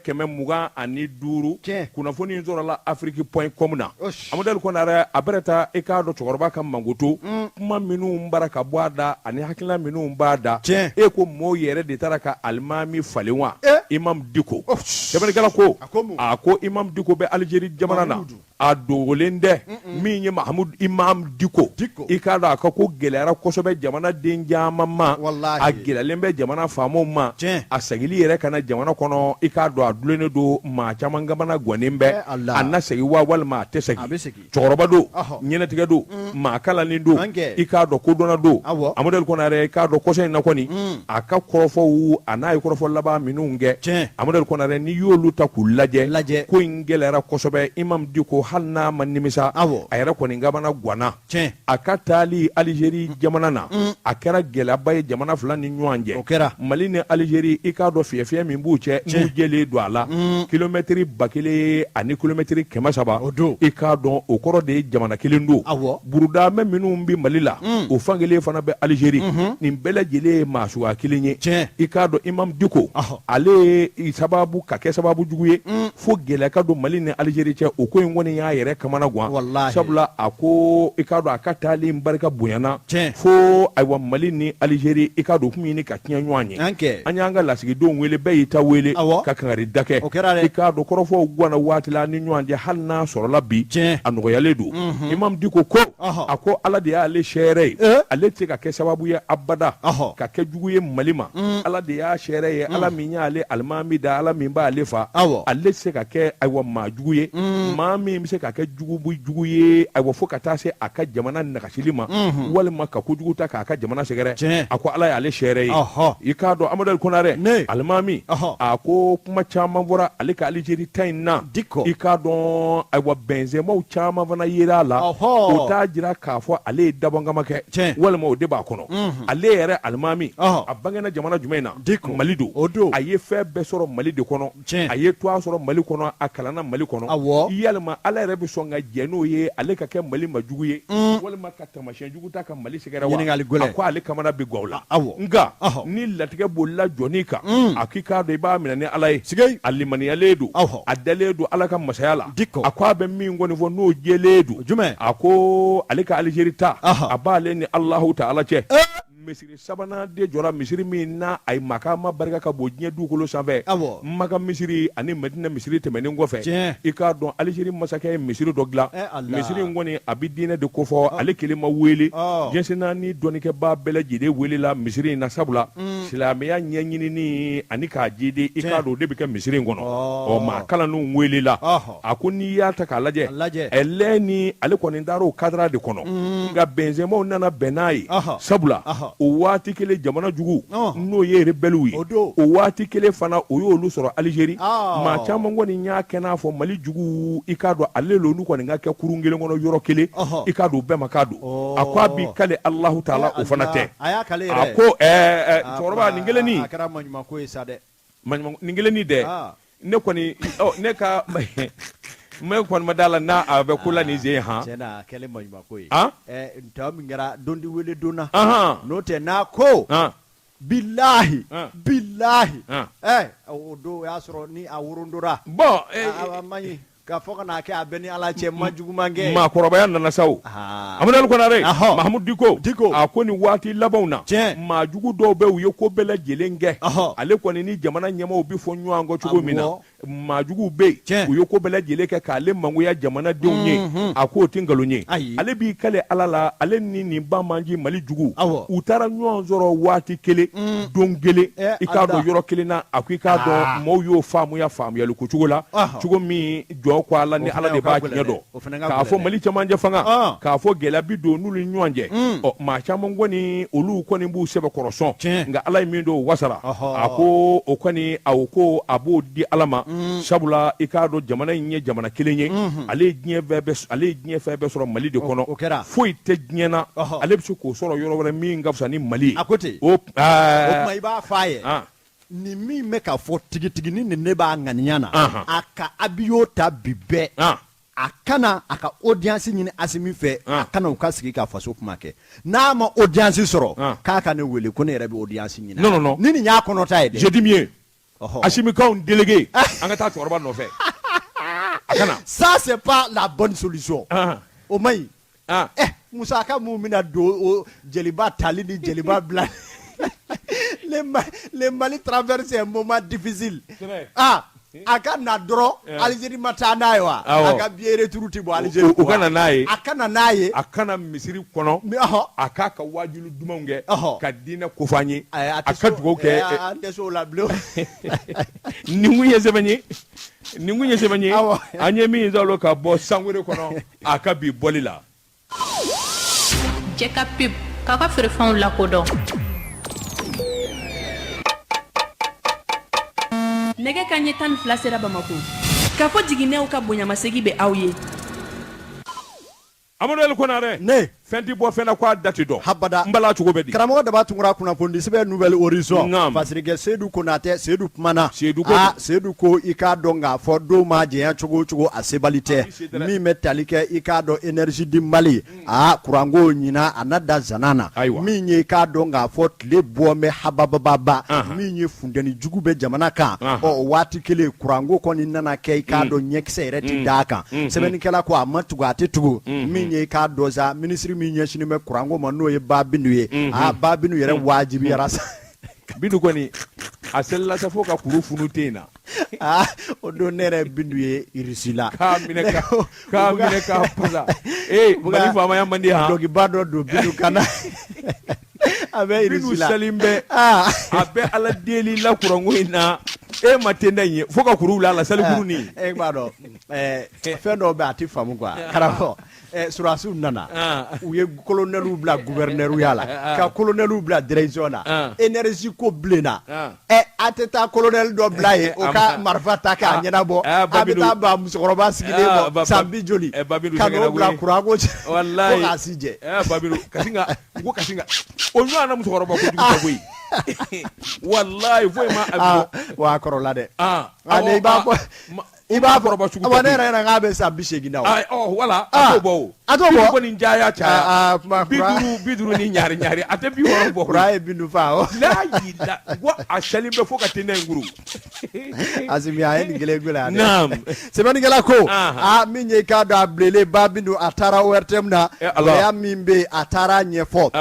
125 Tiɲɛ. kunnafoni in sɔrɔla Afrique point com na Osi. Amadu El Konare a bɛrɛ taa i k'a dɔn cɛkɔrɔba ka mankoto kuma minnu bara ka bɔ a da ani hakilina minnu b'a da Tiɲɛ. e ko mɔɔw yɛrɛ de taara ka alimami falen wa Eh. Imam Diko Osi. sɛbɛnnikɛla ko A ko mun? a ko Imam Diko bɛ Algérie jamana na Mahamudu. a dogolen tɛ min ye Mahamudu Imam Diko Diko. i k'a dɔn a ka ko gɛlɛyara kosɛbɛ jamana den caman ma Walahi. a gɛlɛyalen bɛ jamana faamaw ma Tiɲɛ. a segili yɛrɛ ka na jamana kɔnɔ i k'a dɔn a dulonnen don maa caman kamana gannen bɛ Eh, Allah. a na segin wa walima a tɛ segin A bɛ segin. cɛkɔrɔba don Ɔhɔ. ɲɛnɛtigɛ don maa kalannen don Ankɛ. i k'a dɔn kodɔnna don Awɔ. Amadu El Konare i k'a dɔn kɔsa in na kɔni a ka kɔrɔfɔw a n'a ye kɔrɔfɔ laban minnu kɛ Tiɲɛ. Amadu El Konare n'i y'olu ta k'u lajɛ Lajɛ. ko in gɛlɛyara kosɛbɛ Imam Diko hali n'a ma nimisa Awɔ. a yɛrɛ kɔni kamana ganna Tiɲɛ. a ka taali Alizeri jamana na a kɛra gɛlɛyaba ye jamana fila ni ɲɔgɔn cɛ O kɛra. Mali ni Alizeri i k'a dɔn fiyɛfiyɛ min b'u cɛ n'u jɛlen don a la kilomɛtiri 1000 ani kilomɛtiri 300 O don. I k'a dɔn o kɔrɔ de ye jamana kelen don Awɔ. burudamɛ minnu bɛ Mali la o fan kelen fana bɛ Alizeri nin bɛɛ lajɛlen ye maa suguya kelen ye Tiɲɛ. I k'a dɔn Imam Diko Ɔhɔ. ale ye sababu ka kɛ sababu jugu ye fo gɛlɛya ka don Mali ni Alizeri cɛ o ko in kɔni kɔni y'a yɛrɛ kamana gan, walahi, sabula a ko i k'a dɔn a ka taali in barika bonyana, tiɲɛ, fo ayiwa Mali ni Alizeri i k'a dɔn u tun bɛ ɲini ka tiɲɛ ɲɔgɔn ye, an kɛ, an y'an ka lasigidenw wele bɛɛ y'i ta wele, awɔ, ka kangari da kɛ, o kɛra dɛ, i k'a dɔn kɔrɔfɔw ganna waati la ni ɲɔgɔn cɛ hali n'a sɔrɔla bi, tiɲɛ, a nɔgɔyalen don, Imam Diko ko, ɔhɔ, a ko Ala de y'ale sɛɛrɛ ye, ee, ale tɛ se ka kɛ sababu ye abada, ɔhɔ, ka kɛ jugu ye Mali ma, Ala de y'a sɛɛrɛ ye, Ala min y'ale alimami da, Ala min b'ale fa, awɔ, ale tɛ se ka kɛ ayiwa maa jugu ye, maa min bɛ se ka kɛ jugu ye ayiwa fo ka taa se a ka jamana nagasili ma, walima ka kojugu ta k'a ka jamana sɛgɛrɛ, tiɲɛ, a ko Ala y'ale sɛɛrɛ ye, ɔhɔ, i k'a dɔn Amadu Konarɛ, ne, alimami, ɔhɔ, a ko kuma caman fɔra ale ka Alizeri ta in na, Diko, i k'a dɔn ayiwa bɛnsenmaw caman fana yera a la, ɔhɔ, o t'a jira k'a fɔ ale ye dabɔnkama kɛ, tiɲɛ, walima o de b'a kɔnɔ, ale yɛrɛ alimami, ɔhɔ, a bangena jamana jumɛn na? Diko, Mali don, o don, a ye fɛn bɛɛ sɔrɔ Mali de kɔnɔ, tiɲɛ, a ye tɔgɔ sɔrɔ Mali kɔnɔ, a kalanna Mali kɔnɔ, awɔ, yalima Ala yɛrɛ bɛ sɔn ka jɛn n'o ye ale ka kɛ Mali ma jugu ye, walima ka taamasiyɛn jugu ta ka Mali sɛgɛrɛ wa? Ɲininkali gɛlɛn. A ko ale kamana bɛ gan o la, awɔ, nka ɔhɔ, ni latigɛ bolila jɔnni kan, a k'i k'a dɔn i b'a minɛ ni Ala ye, sigei, a limaniyalen don, ɔhɔ, a dalen don Ala ka masaya la, Diko, a ko a bɛ min kɔni fɔ n'o jɛlen don, jumɛn, a ko ale ka Alizeri ta, ɔhɔ, a b'ale ni Alahu taala cɛ. Ee! Misiri sabanan de jɔra misiri min na a ye makama barika ka bon diɲɛ dugukolo sanfɛ, awɔ, Maka misiri ani Madina misiri tɛmɛnen kɔfɛ, tiɲɛ, i k'a dɔn Alizeri masakɛ ye misiri dɔ dilan, ɛ Ala, misiri in kɔni a bɛ diinɛ de kofɔ, ale kelen ma wele, ɔ, diɲɛ naani dɔnnikɛbaa bɛɛ lajɛlen welela misiri in na sabula silamɛya ɲɛɲinini ani k'a jidi i k'a tiɲɛ, dɔn o de bɛ kɛ misiri in kɔnɔ, ɔ maa ɔ, kalannenw welela ɔhɔ, a ko n'i y'a ta k'a lajɛ a lajɛ, ɛlɛni ale kɔni taara o kadara de kɔnɔ nka bɛnsenmaw nana bɛn n'a ye ɔhɔ, sabula ɔhɔ, o waati kelen jamana jugu ɔn, n'o ye rebɛliw ye o don, o waati kelen fana o y'olu sɔrɔ Alizeri maa ɔ, caman kɔni y'a kɛ n'a fɔ Mali jugu i k'a dɔn ale l'olu kɔni ka kɛ kurun kelen kɔnɔ yɔrɔ kelen ɔhɔ, i k'a dɔn bɛɛ ma k'a don a ko a b'i ɔ, kale Alahu ɛ taala o fana Ala, tɛ a y'a kale a yɛrɛ, ko ɛɛ a cɛkɔrɔba nin kelennin a kɛra maɲumanko ye sa dɛ, nin kelennin dɛ ah. ne kɔni ne ka ne kɔni ma d'a la n'a a bɛ ko la nin sen han tiɲɛ na a kɛlen maɲumanko ye han ɛ tɔ min kɛra don di wele don na anhan n'o tɛ n'a ko han bilahi han bilahi han ɛ o don o y'a sɔrɔ ni a worondora bon a man ɲi Ka fɔ ka n'a kɛ a bɛ ni Ala cɛ n ma juguman kɛ. Maakɔrɔbaya nana sa o. Aa. Amadu Ali Konare. Ahɔ. Mahamudu Diko. Diko. A ko nin waati labanw na. Tiɲɛ. Maa jugu dɔw bɛ u ye ko bɛɛ lajɛlen kɛ. Ɔhɔ. Ale kɔni ni jamana ɲɛmaaw bɛ fɔ ɲɔgɔn kɔ cogo min na. Awɔ. Maa juguw bɛ yen. Tiɲɛ. U ye ko bɛɛ lajɛlen kɛ k'ale mangoya jamanadenw ye. Unhun. A k'o tɛ nkalon ye. Ayi. Ale b'i kale Ala la ale ni nin banbaanci Mali jugu. Awɔ. U taara ɲɔgɔn sɔrɔ waati kelen. Don kelen. Ɛ I k'a dɔn Ala. yɔrɔ kelen na a ko i k'a dɔn Aa. maaw y'o faamuya faamuyali ko cogo la. Ɔhɔ. Cogo min jɔ ko ala ni O ala fana de o ka b'a gɛlɛn tiɲɛ dɛ. dɔn O fana ka k'a fɔ gɛlɛn dɛ. mali cɛmancɛ fanga Ɔn. k'a fɔ gɛlɛya bi don n'olu ni ɲɔgɔn cɛ ɔ maa caman kɔni olu kɔni b'u sɛbɛkɔrɔ sɔn Tiɲɛ. nka ala ye min don o wasara Ɔhɔ. a ko o kɔni a ko a b'o di ala ma sabula i k'a dɔn jamana in ye jamana kelen ye ale ye diɲɛ fɛn bɛɛ ale ye diɲɛ fɛn bɛɛ sɔrɔ mali de kɔnɔ o kɛra. foyi tɛ diɲɛ na Ɔhɔ. ale bɛ se k'o sɔrɔ yɔrɔ wɛrɛ min ka fisa ni mali ye A ko ten. o O tuma i b'a fɔ a ye. ah. Nin min bɛ ka fɔ tigitigi ni nin ne b'a ŋaniya na Anhan. a ka avion ta bi bɛɛ Ah. a kana a ka audience ɲini Asimi fɛ Ah. a kana u ka sigi ka faso kuma kɛ n'a ma audience sɔrɔ Ah. k'a ka ne wele ko ne yɛrɛ bɛ audience ɲini Non, non, non. ni nin y'a kɔnɔta ye dɛ je dis mieux Ɔhɔ. Asimi k'anw délégué an ka taa cɛkɔrɔba nɔfɛ a ka na ça c'est pas la bonne solution Ah. o man ɲi Ah. eh musaka mun bɛna don o jeliba tali ni jeliba bila le, le Mali traverse un moment difficile C'est vrai. ah a ka na dɔrɔn Eh. Algérie ma taa n'a ye wa Awɔ. a ka billet retour ti bɔ Algérie U ka na n'a ye a ka na n'a ye a ka na misiri kɔnɔ Mais, ɔhɔ. a k'a ka waajuli dumanw kɛ Ɔhɔ. ka diinɛ kofɔ an ye Ayi, a tɛ ka se o- dugawu eh, kɛ an tɛ se o la bilen nin kun ye sɛbɛn ye nin kun ye sɛbɛn ye Awɔ. an ye min sɔrɔ ka bɔ Sangure kɔnɔ a ka bi bɔli la Jɛ ka pub k'a ka feerefɛnw lakodɔn. Nɛgɛ kanɲɛ 12 sera Bamakɔ. Kafo jiginɛw ka bonyamasegin bɛ aw ye. Amadu Ali Konare ne Fɛn tɛ bɔ fɛn na k'a da tɛ dɔn habada n bala cogo bɛ di karamɔgɔ Daba Tunkara kunnafoni sɛbɛn Nouvel Horizon Naam. Fasirikɛ Sedu Konatɛ Sedu kumana Sedu ko aa Sedu ko i k'a dɔn k'a fɔ don maa janya cogo o cogo a sebali tɛ A b'i se dɛrɛ. min bɛ tali kɛ i k'a dɔn énergie du Mali aa kuranko ɲinan a na da zana na Ayiwa. min ye i k'a dɔn k'a fɔ tile bɔ bɛ habababa Anhan. min ye funteni jugu bɛ jamana kan Anhan. ɔ o waati kelen kuranko kɔni nana kɛ i k'a dɔn ɲɛkisɛ yɛrɛ tɛ d'a kan sɛbɛnnikɛla ko a ma tugu a tɛ tugu min ye i k'a dɔn sa minisiri min ɲɛsinnen bɛ kuranko ma n'o ye Ba Bintu ye aa Ba Bintu yɛrɛ wajibiyara sa Bintu kɔni a selila sa fo ka kuru funu ten in na aa o don ne yɛrɛ Bintu ye Irisi la k'a minɛ ka k'a minɛ k'a pasa ee Mali faamaya man di han dɔlɔkiba dɔ don Bintu kan na a bɛ Bintu Irisi la salen bɛ aa a bɛ Ala deli la kuranko in na e ma tenda in ye fo ka kuru wuli a la salikuru nin e b'a dɔn fɛn dɔw bɛ a tɛ faamu quoi karamɔgɔ sɔrɔdasiw nana u ye colonelw bila gouverneurya la ka colonelw bila direction na énergie ko bilenna ɛ a tɛ taa colonel dɔ bila yen o ka marifa ta k'a ɲɛnabɔ a bɛ taa ba musokɔrɔba sigilen bɔ san bi joli ka n'o bila kuran ko fo k'a si jɛ ko ka sin ka o ɲɔgɔn na musokɔrɔba kojugu tɛ koyi walayi foyi ma a bɔ wa a kɔrɔla dɛ i b'a fɔ i b'a fɔ sugu ne yɛrɛ ɲɛna k'a bɛ san 80 na o wala a t'o bɔ o a t'o bɔ kɔni jaya caya 50 ni ɲari ɲari a tɛ 60 bɔ kuran ye Bintu fa o la ko a salen bɛ fo ka tenda in kuru Asimi a ye nin kelen gɛlɛya dɛ naam sɛbɛnnikɛla ko aa min ye i k'a dɔn a bilenlen Ba Bintu a taara ORTM na gɛlɛya min bɛ yen a taara a ɲɛfɔ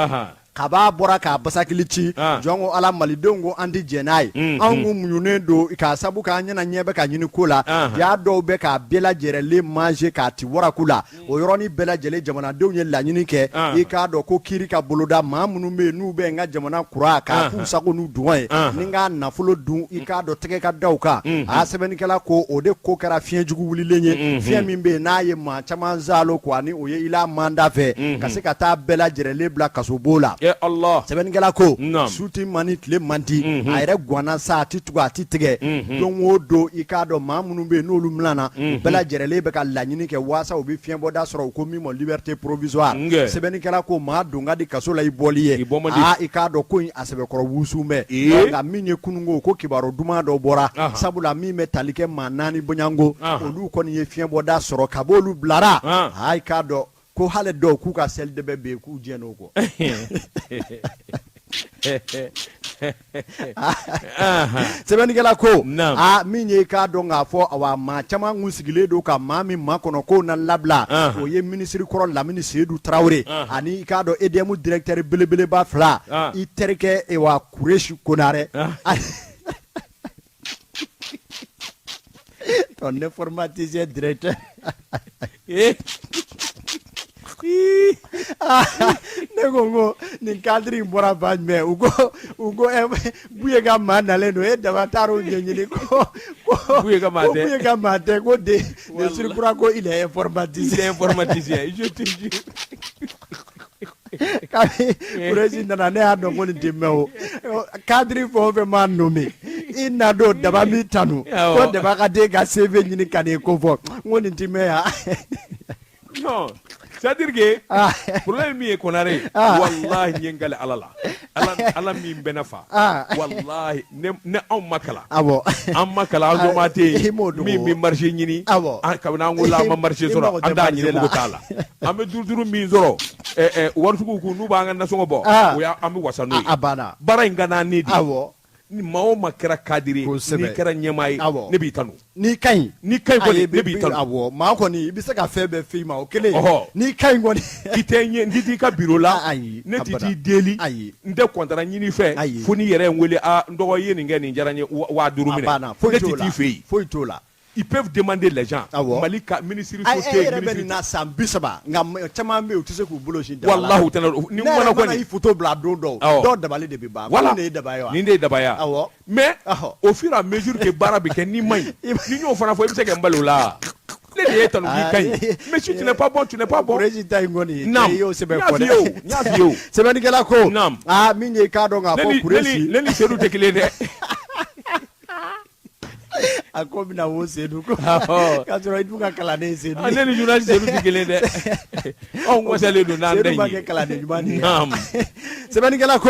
kab'a bɔra k'a basakili ci jɔn ko ala malidenw ko an tɛ jɛn n'a ye anw kun muɲunen don k'a sabu k'an ɲɛna ɲɛ bɛ ka ɲini ko la ja dɔw bɛ k'a bɛɛ lajɛrɛlen manger k'a ti waraku la o yɔrɔnin bɛɛ lajɛlen jamanadenw ye laɲini kɛ i k'a dɔn ko kiiri ka boloda maa minnu bɛ yen n'u bɛ n ka jamana kuran k'a k'u sago n'u dungɔ ye ni k'a nafolo dun i k'a dɔn tɛgɛ ka da u kan a sɛbɛnnikɛla ko o de ko kɛra fiɲɛ jugu wulilen ye fiɲɛ min bɛ yen n'a ye maa caman zalo ko ani o ye i la manda fɛ ka se ka taa bɛɛ lajɛrɛlen bila kasobon la sɛbɛnnikɛla ko su tɛ man di tile man di a yɛrɛ ganna sa a tɛ tugu a tɛ tigɛ don o don i k'a dɔn maa minnu bɛ yen n'olu minɛna u bɛɛ lajɛrɛlen bɛ ka laɲini kɛ waasa u bɛ fiɲɛbɔda sɔrɔ u ko min ma liberté provisoire sɛbɛnnikɛla ko maa don ka di kaso la i bɔli ye aa i k'a dɔn ko in a sɛbɛkɔrɔ wusu bɛ nka min ye kununko ko kibaru duman dɔ bɔra sabula min bɛ tali kɛ maa 4 bɔɲɔgɔnko olu kɔni ye fiɲɛbɔda sɔrɔ ka b'olu bilara aa i k'a dɔn ko hali dɔw k'u ka sɛlidɛbɛ bɛ yen k'u jɛn'o kɔ sɛbɛnnikɛla ko aa min ye i k'a dɔn k'a fɔ awa maa caman kun sigilen don ka maa min makɔnɔ k'o na labila o ye minisiri kɔrɔ Lamini Seyidu Tarawele ani i k'a dɔn EDM directeur belebeleba fila i terikɛ wa Kuresi Konarɛ ton informaticien directeur ne ko n ko nin cadre in bɔra fan jumɛn u ko Buye ka maa nalen don e daba taar'o ɲɛɲini ko Buye ka maa tɛ ko Buye ka maa tɛ ko de surcroît ko il est informaticien il est informaticien je te jure Kabi Kuresi nana ne y'a dɔn ko nin tɛ mɛn o cadre fɛn o fɛn maa nommé i na don daba min tanu ko daba ka den ka CV ɲini ka n'i ko fɔ n ko nin tɛ mɛn yan non c'est à dire que problème min ye Konare wallahi n ye n kali Ala la Ala min bɛ ne fa wallahi ne anw ma kalan awɔ an ma kalan an soma tɛ yen min bɛ marché ɲini kabini an wolola an ma marché sɔrɔ an t'a ɲini mugu t'a la an bɛ duuru duuru min sɔrɔ waritigiw kun n'u b'an ka nasɔngɔ bɔ o y'an bɛ wasa n'o ye a banna baara in ka d'an ne de awɔ ni maa o maa kɛra cadre ye n'i kɛra ɲɛmaa ye ne b'i tanu n'i ka ɲi n'i ka ɲi kɔni ne b'i tanu awɔ maa kɔni i bɛ se ka fɛn bɛɛ f'i ma o kelen n'i ka ɲi kɔni i tɛ ɲɛ n tɛ t'i ka bureau la ayi ne tɛ t'i deli ayi n tɛ contrat ɲini fɛ ayi fo n'i yɛrɛ ye n wele a n dɔgɔ i ye nin kɛ nin diyara n ye 5000 minɛ foyi ne tɛ t'i fɛ yen foyi t'o la ils peuvent demander les gens awɔ Mali ka ministre so tɛ yen e yɛrɛ bɛ nin na san 30 nka caman bɛ yen u tɛ se k'u bolo sin daba la walahi u tɛna ni n kumana kɔni ne yɛrɛ mana i photo bila don dɔw dɔw dabali de bɛ ban voilà nin de ye daba ye wa nin de ye daba ye awɔ mais au fur et à mesure que baara bɛ kɛ n'i ma ɲi ni n y'o fana fɔ i bɛ se ka n bali o la ne de y'e tanu k'i ka ɲi mais si tu n'es pas bon tu n'es pas bon Kuresi ta in kɔni naam i y'o sɛbɛn fɔ dɛ n y'a f'i ye o sɛbɛnnikɛla ko naam aa min ye i k'a dɔn k'a fɔ Kuresi ne ni Sedu tɛ kelen ye dɛ. A ko bɛna wo Sedu ko k'a sɔrɔ i dun ka kalanden Sedu ne ni journaliste Sedu tɛ kelen dɛ anw wasalen don n'an da in ye Sedu ma kɛ kalanden ɲuman de ye sɛbɛnnikɛla ko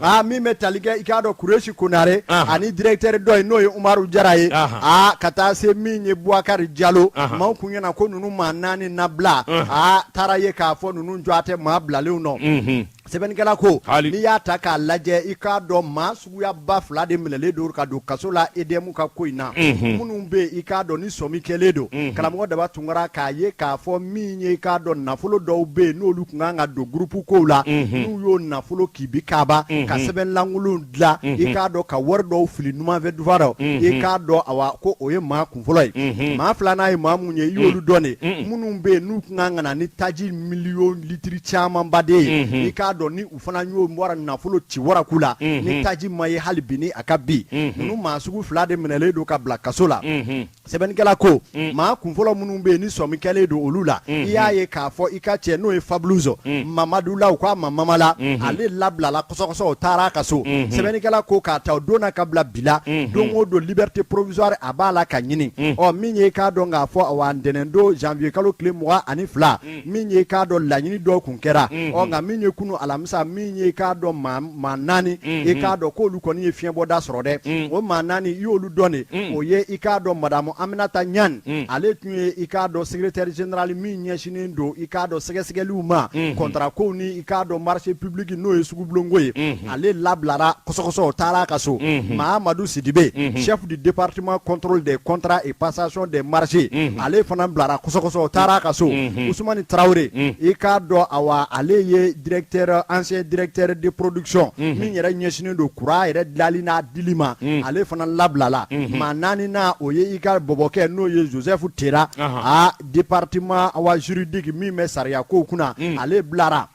aa min bɛ tali kɛ i k'a dɔn Kuresi Konare ani directeur dɔ ye n'o ye Umaru Jara ye aa ka taa se min ye Bubakari Jalo maaw kun ɲɛna ko ninnu maa naani na bila aa taara ye k'a fɔ ninnu jɔ a tɛ maa bilalenw nɔ Sɛbɛnnikɛla ko n'i y'a ta k'a lajɛ i k'a dɔn maa suguya ba fila de minɛlen don ka don kaso la EDM ka ko in na minnu bɛ yen i k'a dɔn ni sɔmi kɛlen don karamɔgɔ Daba Tunkara k'a ye k'a fɔ min ye i k'a dɔn nafolo dɔw bɛ yen n'olu tun kan ka don groupe kow la n'u y'o nafolo kibi kaba ka sɛbɛn lankolon dilan i k'a dɔn ka wari dɔw fili numanfɛ dufa rɔ i k'a dɔn awa ko o ye maa kunfɔlɔ ye maa filanan ye maa mun ye i y'olu dɔn de minnu bɛ yen n'u tun kan ka na ni taji miliyɔn litiri camanba de ye i k'a dɔn ni u fana y'o wara nafolo ci waraku la ni taji ma ye hali bi ni a ka bi ninnu maa sugu fila de minɛlen don ka bila kaso la sɛbɛnnikɛla ko maa kunfɔlɔ minnu bɛ yen ni sɔmi kɛlen don olu la i y'a ye k'a fɔ i ka cɛ n'o ye Fabrice Mamadu la u k'a ma Mamala ale labilala kɔsɔkɔsɔ o taara a ka so sɛbɛnnikɛla ko k'a ta o don na ka bila bi la don o don liberté provisoire a b'a la ka ɲini ɔ min ye i k'a dɔn k'a fɔ awa ntɛnɛn don janvier kalo tile 22 min ye i k'a dɔn laɲini dɔw kun kɛra ɔ nka min ye kunu alamisa min ye i k'a dɔn maa naani i k'a dɔn k'olu kɔni ye fiɲɛbɔda sɔrɔ dɛ o maa naani i y'olu dɔn de o ye i k'a dɔn madamu Aminata Ɲani ale tun ye i k'a dɔn secrétaire général min ɲɛsinnen don i k'a dɔn sɛgɛsɛgɛliw ma contrat kow ni i k'a dɔn marché public n'o ye sugubulonko ye ale labilara kɔsɔkɔsɔ o taara a ka so Mahamadu Sidibe chef du département contrôle des contrats et passation des marchés ale fana bilara kɔsɔkɔsɔ o taara a ka so Usumani Tarawele i k'a dɔn awa ale ye directeur ancien directeur de production min yɛrɛ ɲɛsinnen don courant yɛrɛ dilanli n'a dili ma ale fana labilala maa naaninan o ye i ka bɔbɔkɛ n'o ye Joseph Tera a département awa juridique min bɛ sariya kow kunna ale bilara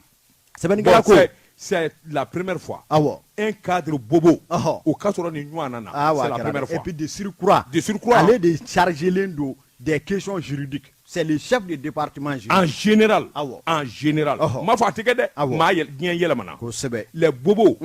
sɛbɛnnikɛla ko c'est la première fois awɔ un cadre bobo o ka sɔrɔ nin ɲɔgɔn na c'est la première fois et puis de surcroît de surcroît ale de chargélen don des questions juridiques c'est le chef de département juridique en général awɔ en général n m'a fɔ a tɛ kɛ dɛ maa diɲɛ yɛlɛmana kosɛbɛ les bobos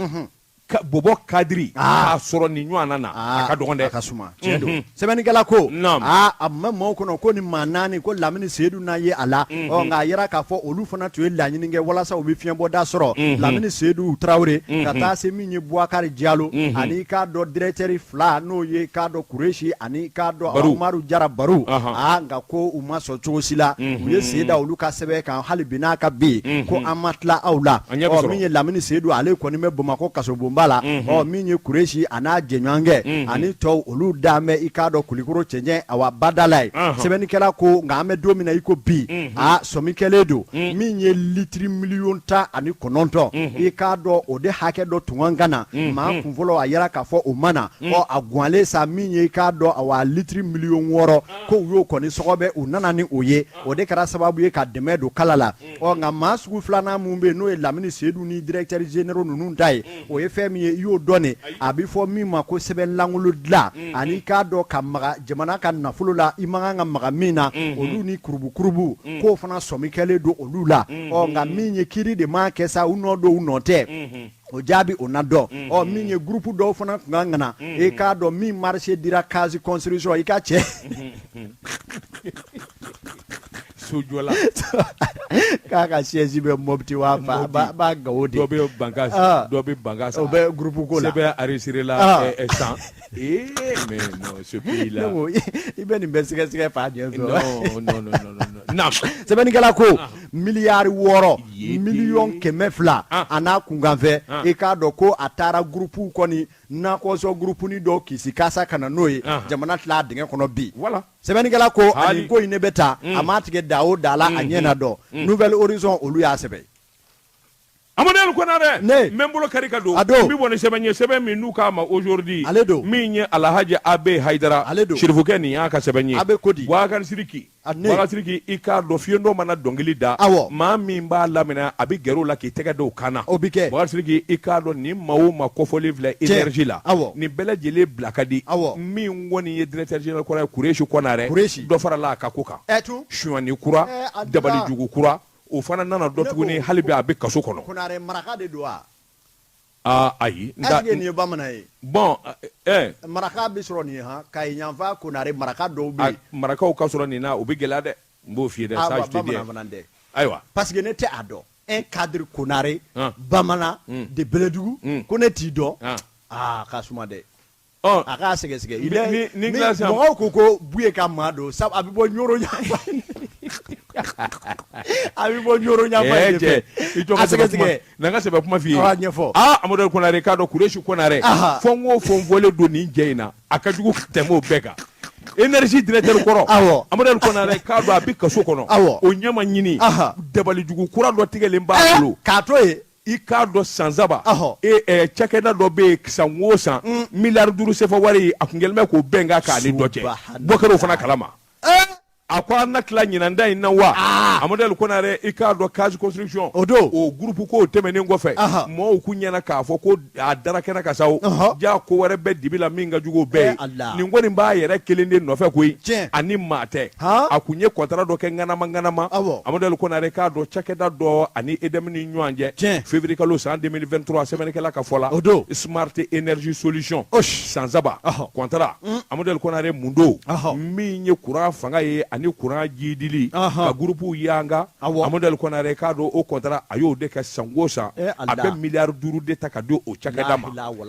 bɔbɔ cadre k'a sɔrɔ nin ɲɔgɔn na a ka dɔgɔn dɛ a ka suma tiɲɛ don sɛbɛnnikɛla ko aa a ma maaw kɔnɔ ko ni maa naani ko Lamini Seyidu n'a ye a la ɔ nka a yira k'a fɔ olu fana tun ye laɲini kɛ walasa u bɛ fiɲɛbɔda sɔrɔ Lamini Seyidu Tarawele ka taa se min ye Bubakari Jalo ani i k'a dɔn directeur fila n'o ye i k'a dɔn Kuresi ani i k'a dɔn Umaru Jara Baru aa nka ko u ma sɔn cogo si la u ye sen da olu ka sɛbɛn kan hali bi n'a ka bi ko an ma tila aw la ɔ min ye Lamini Seyidu ale kɔni bɛ Bamakɔ kasobonba la ɔ min ye Kuresi a n'a jɛɲɔgɔnkɛ ani tɔw olu dalen bɛ i k'a dɔn Kulikoro cɛncɛn awa bada la ye sɛbɛnnikɛla ko nka an bɛ don min na i ko bi aa sɔmi kɛlen don min ye litiri miliyɔn 19 i k'a dɔn o de hakɛ dɔ tun kan ka na maa kunfɔlɔ a yira k'a fɔ o ma na ɔ a ganlen sa min ye i k'a dɔn awa litiri miliyɔn 6 ko u y'o kɔni sɔgɔbɛ u nana ni o ye o de kɛra sababu ye ka dɛmɛ don kala la ɔ nka maa sugu filanan min bɛ yen n'o ye Lamini Seyidu ni directeur généraux ninnu ta ye o ye fɛn min ye i y'o dɔn de a bɛ fɔ min ma ko sɛbɛn lankolon dilan ani i k'a dɔn ka maga jamana ka nafolo la i man kan ka maga min na olu ni kurubukurubu k'o fana sɔmi kɛlen don olu la ɔ nka min ye kiiri de maa kɛ sa u nɔ don u nɔ tɛ o jaabi o na dɔn ɔ min ye groupe dɔw fana tun kan ka na i k'a dɔn min marché dira case construction i ka cɛ sojɔla k'a ka siège bɛ Mopti wa b'a Gawo de dɔ bɛ Bankas dɔ bɛ Bankas o bɛ groupe ko la sɛbɛn enregistré la san ee mais non ce pays là i bɛ nin bɛɛ sɛgɛsɛgɛ fa jɛ fɛ non non non non non sɛbɛnnikɛla ko miliyari 6 miliyɔn 200 a n'a kunkanfɛ i k'a dɔn ko a taara groupe kɔni nakɔsɔ groupe ni dɔw kisi kasa ka na n'o ye jamana tila a dingɛ kɔnɔ bi sɛbɛnnikɛla ko ani ko in ne bɛ taa a m'a tigɛ da o da la a ɲɛ na dɔn Nouvel Horizon olu y'a sɛbɛn Amadu Konarɛ ne n bɛ n bolo kari ka don a don n bɛ bɔ ni sɛbɛn ye sɛbɛn min n'u k'a ma aujourd'hui ale don min ye Alhaji Abe Hayidara ale don Sirifukɛ nin y'a ka sɛbɛn ye a bɛ ko di Bubakari Sidiki Bubakari Sidiki i k'a dɔn fiyentɔ mana dɔnkili da awɔ maa min b'a laminɛ a bɛ gɛrɛ o la k'i tɛgɛ da o kan na o bɛ kɛ Bubakari Sidiki i k'a dɔn nin maa o maa kofɔlen filɛ énergie la awɔ nin bɛɛ lajɛlen bila ka di awɔ min kɔni ye directeur général kɔrɔ ye Kuresi Konarɛ Kuresi dɔ farala a ka ko kan ɛ tun sonyani kura dabalijugu kura o fana nana dɔ tuguni hali bi a bɛ kaso kɔnɔ Konarɛ maraka de don wa? Aa ayi. Est-ce que nin ye bamanan ye? Bon maraka bɛ sɔrɔ nin ye han, Kayi yanfan Konare maraka dɔw bɛ yen. Marakaw ka sɔrɔ nin na, o bɛ gɛlɛya dɛ, n b'o f'i ye dɛ. Ça je te dis. Bamanan fana tɛ. Ayiwa. Parce que ne tɛ a dɔn. Un cadre Konare, bamanan de Bɛlɛdugu, ko ne t'i dɔn, aa ka suma dɛ. A k'a sɛgɛsɛgɛ. Mɔgɔw ko ko Buye ka maa don, sabu a bɛ bɔ Ɲɔrɔ yanfan, a bɛ bɔ Ɲɔrɔ yanfan de fɛ. I jɔ A sɛgɛsɛgɛ. Na n ka sɛbɛ kuma f'i ye. Ɔ, ɲɛfɔ. Aa Amadu Konare, k'a dɔn Kuresi Konare, fɛn o fɛn fɔlen don nin jɛ in na, a ka jugu ka tɛmɛ o bɛɛ kan. Énergie directeur kɔrɔ, Amadu Konare, k'a dɔn a bɛ kaso kɔnɔ, o ɲɛ ma ɲini, dabalijugu kura dɔ tigɛlen b'a bolo. K'a to yen. I k'a dɔn san saba e cakɛda dɔ bɛ yen, san o san miliyari 5 sefa wari, a kun kɛlen bɛ k'o bɛnkan k'ale dɔ cɛ, bɔ kɛra o fana kalama. A ko an na tila ɲinan ta in na wa? Amadu Konare, i k'a dɔn case construction, o don o groupe ko tɛmɛnen kɔfɛ, mɔgɔw kun ɲɛna k'a fɔ ko a dara kɛnɛ kan sa, ja ko wɛrɛ bɛ dibi la min ka jugu o bɛɛ ye. Nin kɔni b'a yɛrɛ kelen de nɔfɛ koyi, ani maa tɛ. A kun ye contrat dɔ kɛ ŋanama ŋanama. Amadu Konare, k'a dɔn cakɛda dɔ ani EDM ni ɲɔgɔn cɛ, février kalo san 2023, sɛbɛnnikɛla ka fɔ la, o don Smart Energy Solution, san saba contrat. Amadu Konare, mun don? Min ye courant fanga ye ani courant jidili ka groupe yanga. Amadu Konare, k'a dɔn o contrat, a y'o de kɛ san o san, a bɛ miliyari 5 de ta ka di o cakɛda ma.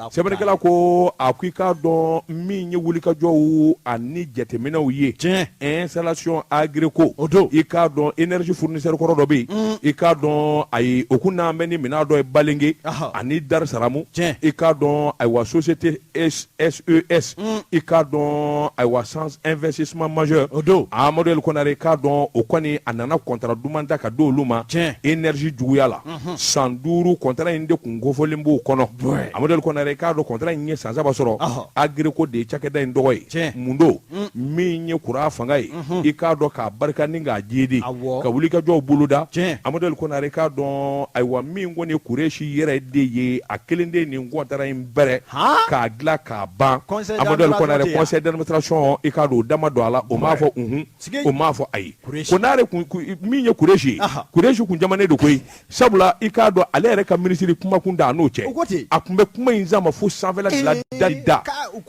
Sɛbɛnnikɛla ko a ko i k'a dɔn min ye wulikajɔw ani jateminɛw ye, installation Aggreko, o don i k'a dɔn énergie fournisseur kɔrɔ dɔ bɛ yen, i k'a dɔn ayi o kun n'an bɛ ni minɛn dɔ ye Balenke ani Darisalamu, i k'a dɔn ayiwa société SES, i k'a dɔn ayiwa sans investissement majeur, o don Amadu Konare, k'a dɔn o kɔni a nana contrat duman ta ka di olu ma énergie juguya la, san 5 contrat in de kun kofɔlen b'o kɔnɔ. Amadu Konare, k'a dɔn contrat in ye san saba sɔrɔ. Aggreko de ye cakɛda in tɔgɔ ye. Mun don? Min ye courant fanga ye, i k'a dɔn k'a barika ni k'a jidi ka wulikajɔw boloda. Amadu Konare, k'a dɔn ayiwa min kɔni ye Kuresi yɛrɛ de ye, a kelen de nin contrat in bɛrɛ k'a dilan k'a ban. Amadu Konare, conseil d'administration, i k'a dɔn o dama don a la, o m'a fɔ unhun, o m'a fɔ ayi. Konare, min ye Kuresi ye, Kuresi kun jamanen don koyi, sabula i k'a dɔn ale yɛrɛ ka minisiri kuma kun da a n'o cɛ, a tun bɛ kuma in sama fo sanfɛla de la, da da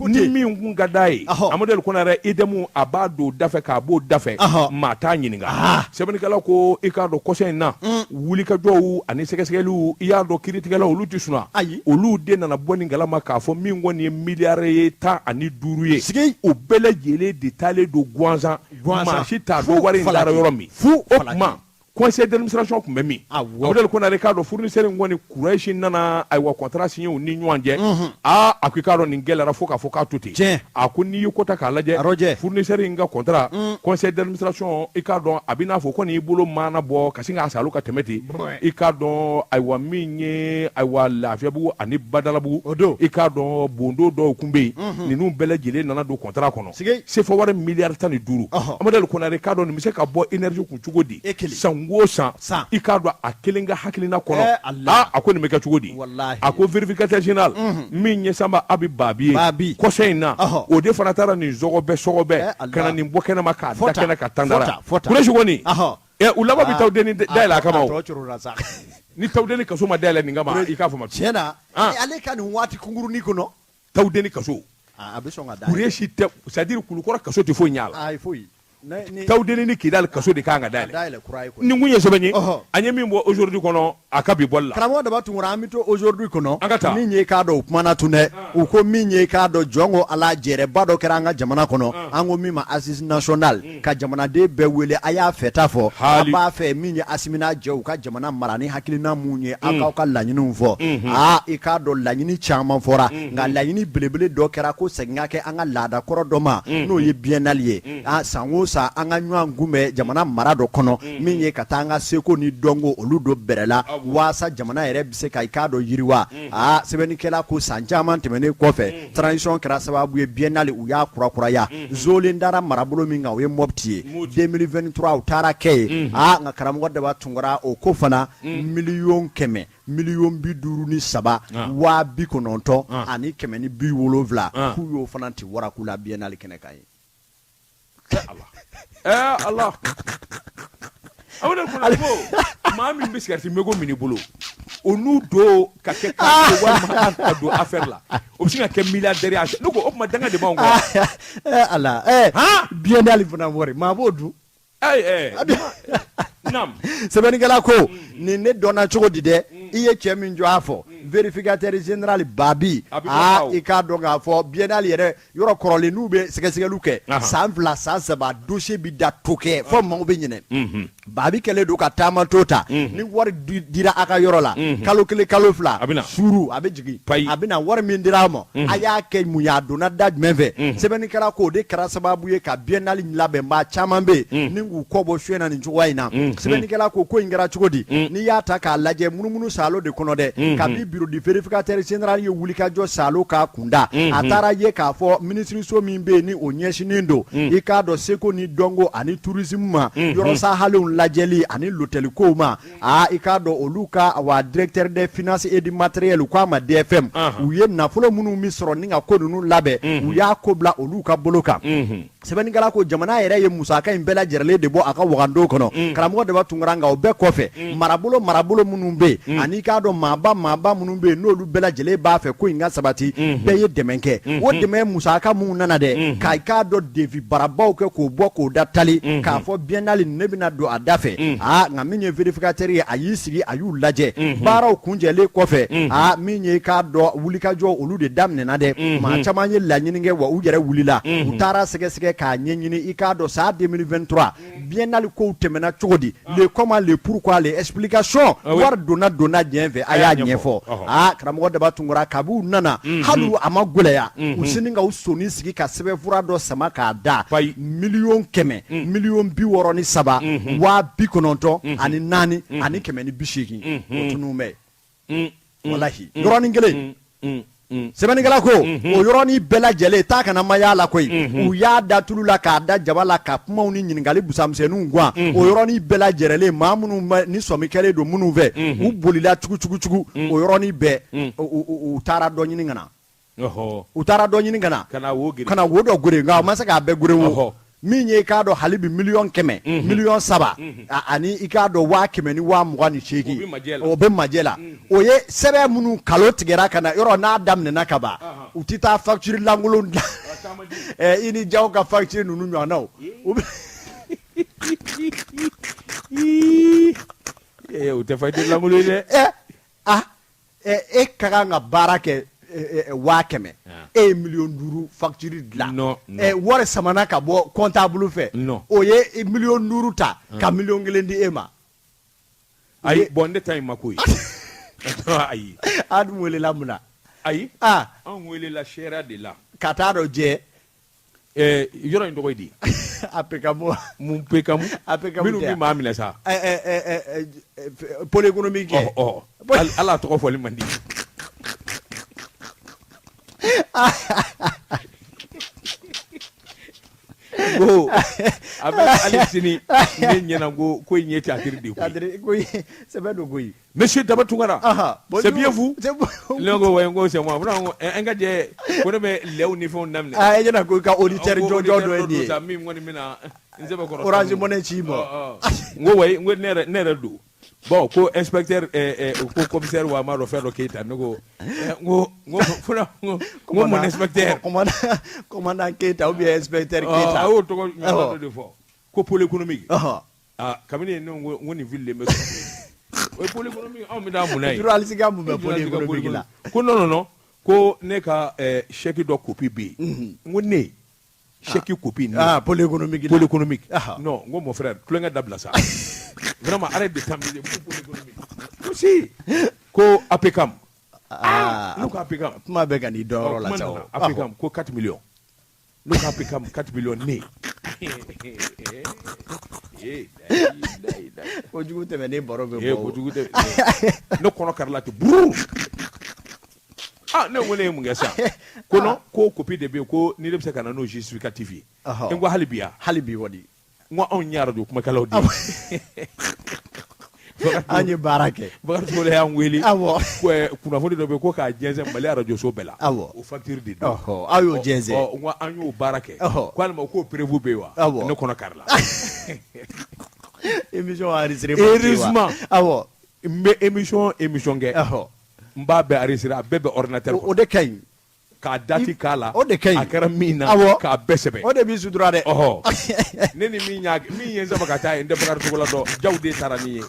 ni min kun ka d'a ye. Amadu Konare, EDM, a b'a don da fɛ k'a b'o da fɛ, maa t'a ɲininka. Sɛbɛnnikɛla ko i k'a dɔn kɔsa in na, wulikajɔw ani sɛgɛsɛgɛliw, i y'a dɔn kiiritigɛlaw olu tɛ sunaa, olu de nana bɔ nin kalama k'a fɔ min kɔni ye miliyari 15 ye, o bɛɛ lajɛlen de taalen don gansan, maa si t'a dɔn wari in taara yɔrɔ min. O tuma conseil d'administration tun bɛ min? Amadu Konare, k'a dɔn fournisseur in kɔni Kuresi nana ayiwa contrat signé u ni ɲɔgɔn cɛ. Aa a ko i k'a dɔn nin gɛlɛyara fo k'a fɔ k'a to ten. A ko n'i ye ko ta k'a lajɛ, fournisseur in ka contrat, conseil d'administration, i k'a dɔn a bɛ n'a fɔ ko n'i bolo maana bɔ ka sin k'a salo ka tɛmɛ ten. I k'a dɔn ayiwa min ye ayiwa Lafiyabugu ani Badalabugu, o don i k'a dɔn bondo dɔw tun bɛ yen, ninnu bɛɛ lajɛlen nana don contrat kɔnɔ. Sefa wari miliyari 15. Amadu Konare, k'a dɔn nin bɛ se ka bɔ énergie kun cogo di? San o san, i k'a dɔn a kelen ka hakilina kɔnɔ, a ko nin bɛ kɛ cogo di? A ko vérificateur général min ye Sanba Abi Babi ye kɔsa in na, o de fana taara nin sɔgɔbɛ sɔgɔbɛ ka na nin bɔ kɛnɛma k'a da kɛnɛ kan tandara. Kuresi kɔni, u laban bɛ Tawudeni dayɛlɛ a kama, ni Tawudeni kaso ma dayɛlɛ nin kama, i k'a fɔ ma. Tiɲɛ na, ale ka nin waati kunkurunnin kɔnɔ, Tawudeni kaso, a bɛ sɔn ka da. Kuresi tɛ, c'est à dire Kulukɔrɔ kaso tɛ foyi ɲɛ a la. Ayi, foyi. Tawudeni ni Kidali kaso de kan ka dayɛlɛ. Nin kun ye sɛbɛn ye an ye min bɔ Aujourd'hui kɔnɔ a ka bi bɔli la. Karamɔgɔ Daba Tunkara, an bɛ to Aujourd'hui kɔnɔ. An ka taa. Min ye k'a dɔn u kumana tun dɛ, u ko min ye k'a dɔn jɔn ko Ala jɛrɛba dɔ kɛra an ka jamana kɔnɔ, an ko min ma assise nationale, ka jamanaden bɛɛ wele a y'a fɛta fɔ, a b'a fɛ min ye Asimi n'a jɛ u ka jamana mara ni hakilina mun ye, aw k'aw ka laɲiniw fɔ. Aa i k'a dɔn laɲini caman fɔra, nka laɲini belebele dɔ kɛra ko segin ka kɛ an ka laada kɔrɔ dɔ ma, n'o ye biennale ye. San o san an ka ɲɔgɔn kunbɛn jamana mara dɔ kɔnɔ, min ye ka taa an ka seko ni dɔnko olu don bɛrɛ la, waasa jamana yɛrɛ bɛ se ka i k'a dɔn yiriwa. Aa sɛbɛnnikɛla ko san caman tɛmɛnen kɔfɛ, transition kɛra sababu ye biennale u y'a kurakuraya. Zolen dara marabolo min kan, o ye Mopti ye. 2023 u taara kɛ yen. Aa nka karamɔgɔ Daba Tunkara, o ko fana 100 million 53 90 170, k'u y'o fana ti waraku la biennale kɛnɛ kan ye. Ala, ko maa min bɛ sigarɛti mégot min i bolo, o O n'u don ka kɛ walima ka don affaire la, o bɛ sin ka kɛ milliardaire ye. Ne ko o tuma danga de b'anw kɔ. Ala, biennale fana wari, maa b'o dun. Sɛbɛnnikɛla ko nin ne dɔnna cogo di dɛ? I ye cɛ min jɔ a fɔ vérificateur général Babi, aa, i k'a dɔn k'a fɔ biennale yɛrɛ yɔrɔ kɔrɔlen, n'u bɛ sɛgɛsɛgɛliw kɛ san 2, san 3, dossier bɛ da to kɛ fo maaw bɛ ɲinɛ. Babi kɛlen don ka taama to ta. Ni wari dira a ka yɔrɔ la, kalo 1, kalo 2, suru a bɛ jigin, a bɛna wari min dira a ma, a y'a kɛ mun ye, a donna da jumɛn fɛ? Sɛbɛnnikɛla ko o de kɛra sababu ye ka biennale labɛnbaa caman bɛ yen ni k'u kɔ bɔ suyɛn na nin cogoya in na. Sɛbɛnnikɛla ko ko in kɛra cogo di? N'i y'a ta k'a lajɛ, munumunu salo de kɔnɔ dɛ. Kabi bureau du vérificateur général ye wulikajɔ salo k'a kunda, a taara ye k'a fɔ minisiriso min bɛ yen ni o ɲɛsinnen don, i k'a dɔn, seko ni dɔnko ani tourisme ma, yɔrɔ sahalenw lajɛli ani lotɛlikow ma, aa, i k'a dɔn olu ka wa directeur des finances et du matériel, u k'a ma DFM, u ye nafolo minnu bɛ sɔrɔ ni ka ko ninnu labɛn, u y'a ko bila olu ka bolo kan. Sɛbɛnnikɛla ko jamana yɛrɛ ye musaka in bɛɛ lajɛrɛlen de bɔ a ka wagando kɔnɔ. Karamɔgɔ Daba Tunkara, nka o bɛɛ kɔfɛ, marabolo minnu bɛ yen, ani i k'a dɔn maaba minnu bɛ yen, n'olu bɛɛ lajɛlen b'a fɛ ko in ka sabati, bɛɛ ye dɛmɛ kɛ. O dɛmɛ musaka minnu nana dɛ, ka i k'a dɔn devis barabaw kɛ k'o bɔ k'o da tali k'a fɔ biennale ne bɛna don a da fɛ. Aa, nka min ye vérificateur ye, a y'i sigi, a y'u lajɛ. Baaraw kuncɛlen kɔfɛ, aa, min ye k'a dɔn wulikajɔ olu de daminɛna dɛ. Maa caman ye laɲini kɛ, wa u yɛrɛ wulila, u taara sɛgɛsɛgɛ k'a ɲɛɲini, i k'a dɔn san 2023 biennale kow tɛmɛna cogo di, le comment, le pourquoi, les explications, wari donna jɔn fɛ, a y'a ɲɛfɔ. Aa, karamɔgɔ Daba Tunkara, kabi u nana, hali a ma gɛlɛya, u sini ka u soni sigi ka sɛbɛnfura dɔ sama k'a da, 100 000 000, 63 94 180, o tunun bɛ walahi yɔrɔnin kelen. Sɛbɛnnikɛla ko o yɔrɔnin bɛɛ lajɛlen taa kana ma y'a la koyi. U y'a da tulu la k'a da jaba la, ka kumaw ni ɲininkali busamisɛnninw gan. O yɔrɔnin bɛɛ lajɛlen, maa minnu ni sɔmi kɛlen don minnu fɛ, u bolila cugucugucugu. O yɔrɔnin bɛɛ, u taara dɔ ɲini ka na, u taara dɔ ɲini ka na, ka na wo dɔ gere, nka u ma se k'a bɛɛ gere. Wo min ye, i k'a dɔn hali bi 100 000 000, 3 millions ani i k'a dɔn 128 000, o bɛ majɛ la. O ye sɛbɛn minnu kalo tigɛra ka na yɔrɔ n'a daminɛna ka ban, u tɛ taa facture lankolon dilan, i ni jaw ka facture ninnu ɲɔgɔnnaw. O tɛ facture lankolon ye dɛ. Aa, e ka kan ka baara kɛ 100 000, e ye 5 millions facture dilan, wari samana ka bɔ comptable fɛ, o ye 5 millions ta ka 1 million di e ma. Ayi, bon, ne ta in ma ko ye, ayi. A dun welela mun na? Ayi, anw welela seereya de la. Ka taa dɔ jɛ. Yɔrɔ in tɔgɔ ye di? APCAM. Mun PCAM? APCAM. Minnu bɛ maa minɛ sa. Pôle économique. Ɔ, ala tɔgɔ fɔli man di. Ko a bɛ hali sini ne ɲɛna ko ko in ye théâtre de ye koyi. Sɛbɛ don koyi. Monsieur Daba Tunkara, c'est bien vous? Ne ko oui, n ko c'est moi. Ko an ka jɛ ko ne bɛ lɛw ni fɛnw daminɛ. Aa, e ɲɛna ko i ka auditeur jɔnjɔn dɔ ye nin ye. Min kɔni bɛna n sɛbɛkɔrɔ. Orange Money ci i ma. N ko oui, n ko ne yɛrɛ don. Bon, ko inspecteur, ko commissaire wa ma dɔn fɛn dɔ Keyita. Ne ko n ko n ko mon inspecteur. Commandant Keyita ou bien inspecteur Keyita. A y'o tɔgɔ ɲɔgɔn dɔ de fɔ. Ko pôle économique. Aa, kabini ne ko n ko nin fililen bɛ sɔrɔ. O ye pôle économique, anw bɛ taa mun na yen? Journaliste ka mun bɛ pôle économique la? Ko non non non, ko ne ka chèque dɔ copie bɛ yen. N ko ne chèque copie ne. Ah, pôle économique la. Pôle économique. Non, n ko mon frère, tulonkɛ dabila sa. Vraiment, arrête de t'amuser ko pôle économique. Ko si ko APCAM. Ah, ne ko APCAM. Kuma bɛ ka n'i dɔnyɔrɔ la sa o. APCAM ko 4 millions. Ne ko APCAM 4 millions ne. Kojugu tɛmɛnen baro bɛ bɔ. Kojugu tɛ. Ne kɔnɔ karila ten buruu. Ah, ne ko ne ye mun kɛ sa? Ko non, ko copie de bɛ yen, ko ni ne bɛ se ka na n'o justificatif ye. N ko hali bi ya. Hali bi wadi. N ko anw ye arajo kumakɛlaw de ye. An ye baara kɛ. Bakari Togola y'an wele. Awɔ. Kunnafoni dɔ bɛ yen ko k'a jɛnsɛn Mali arajoso bɛɛ la. Awɔ. O facture de don. Ɔhɔ, aw y'o jɛnsɛn. Ɔ, n ko an y'o baara kɛ. Ɔhɔ. Ko alima k'o preuve bɛ yen wa? Awɔ. Ne kɔnɔ karila. Émission enregistré. Heureusement. Awɔ. N bɛ émission kɛ, n b'a bɛɛ enregistrer, a bɛɛ bɛ ordinateur o de ka ɲi. K'a date k'a la. O de ka ɲi. A kɛra min na, k'a bɛɛ sɛbɛn. O de b'i sutura dɛ. Ɔhɔ, ne ni min y'a min ye n sama ka taa yen, n tɛ Bakari Togola dɔn. Jaw de taara ni ye.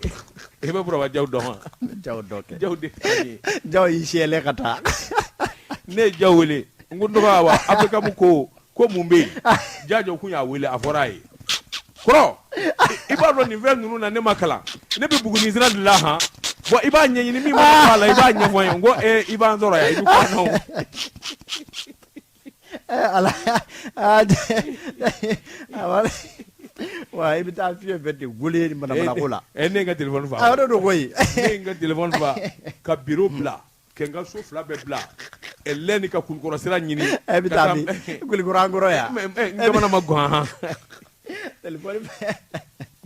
I bɛ Burama Jaw dɔn wa? Jaw dɔn kɛ. Jaw de taara ni ye. Jaw y'i siyɛlɛ ka taa. Ne ye Jaw wele, n ko n dɔgɔ wa APCAM ko mun bɛ yen? Jajo kun y'a wele, a fɔra a ye. Kɔrɔ, i b'a dɔn nin fɛn ninnu na, ne ma kalan, ne bɛ Buguni sira de la han. Bon, i b'a ɲɛɲini, min mana bɔ a la, i b'a ɲɛfɔ n ye. N ko ee, i b'an sɔrɔ yan, i bɛ kuma na o. Ala, wa i bɛ taa fiɲɛ fɛ ten gole manamanako la. Ne ye n ka téléphone fa. O de don koyi. Ne ye n ka téléphone fa ka bureau bila, ka n ka so fila bɛɛ bila lɛ ni ka Kulukɔrɔ sira ɲini. E bɛ taa min? Kulukɔrɔ an kɔrɔ yan. N jamana ma gan han.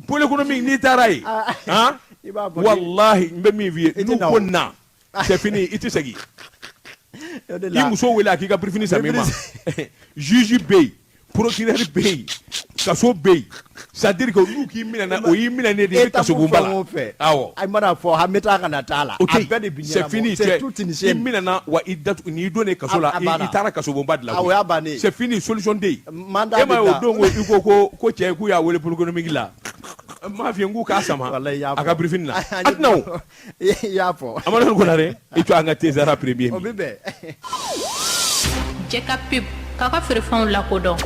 Pôle économique, n'i taara yen han, walahi, n bɛ min f'i ye, n'u ko na, c'est fini, i tɛ segin. I muso wele a k'i ka birifini san min ma. Juge bɛ yen, procureur bɛ yen, kaso bɛ yen, c'est à dire que n'u k'i minɛ, o y'i minɛ ne de ye kasobonba la. Awɔ, a mana fɔ an bɛ taa ka na taa la, a bɛɛ de bɛ c'est fini, c'est toute une chaîne. I minɛna wa, i datugu n'i donnen kaso la, i taara kasobonba de la. O y'a bannen. C'est fini, solution tɛ yen. Mandat e ma ye o don ko i ko cɛ k'u y'a wele pôle économique la, n m'a f'i ye n k'u k'a sama a ka birifini na, a tɛna o. I y'a fɔ. Amadu Konare, i to an ka Tezara premier. O bɛ bɛn. Jɛ ka pub k'a ka feerefɛnw lakodɔn.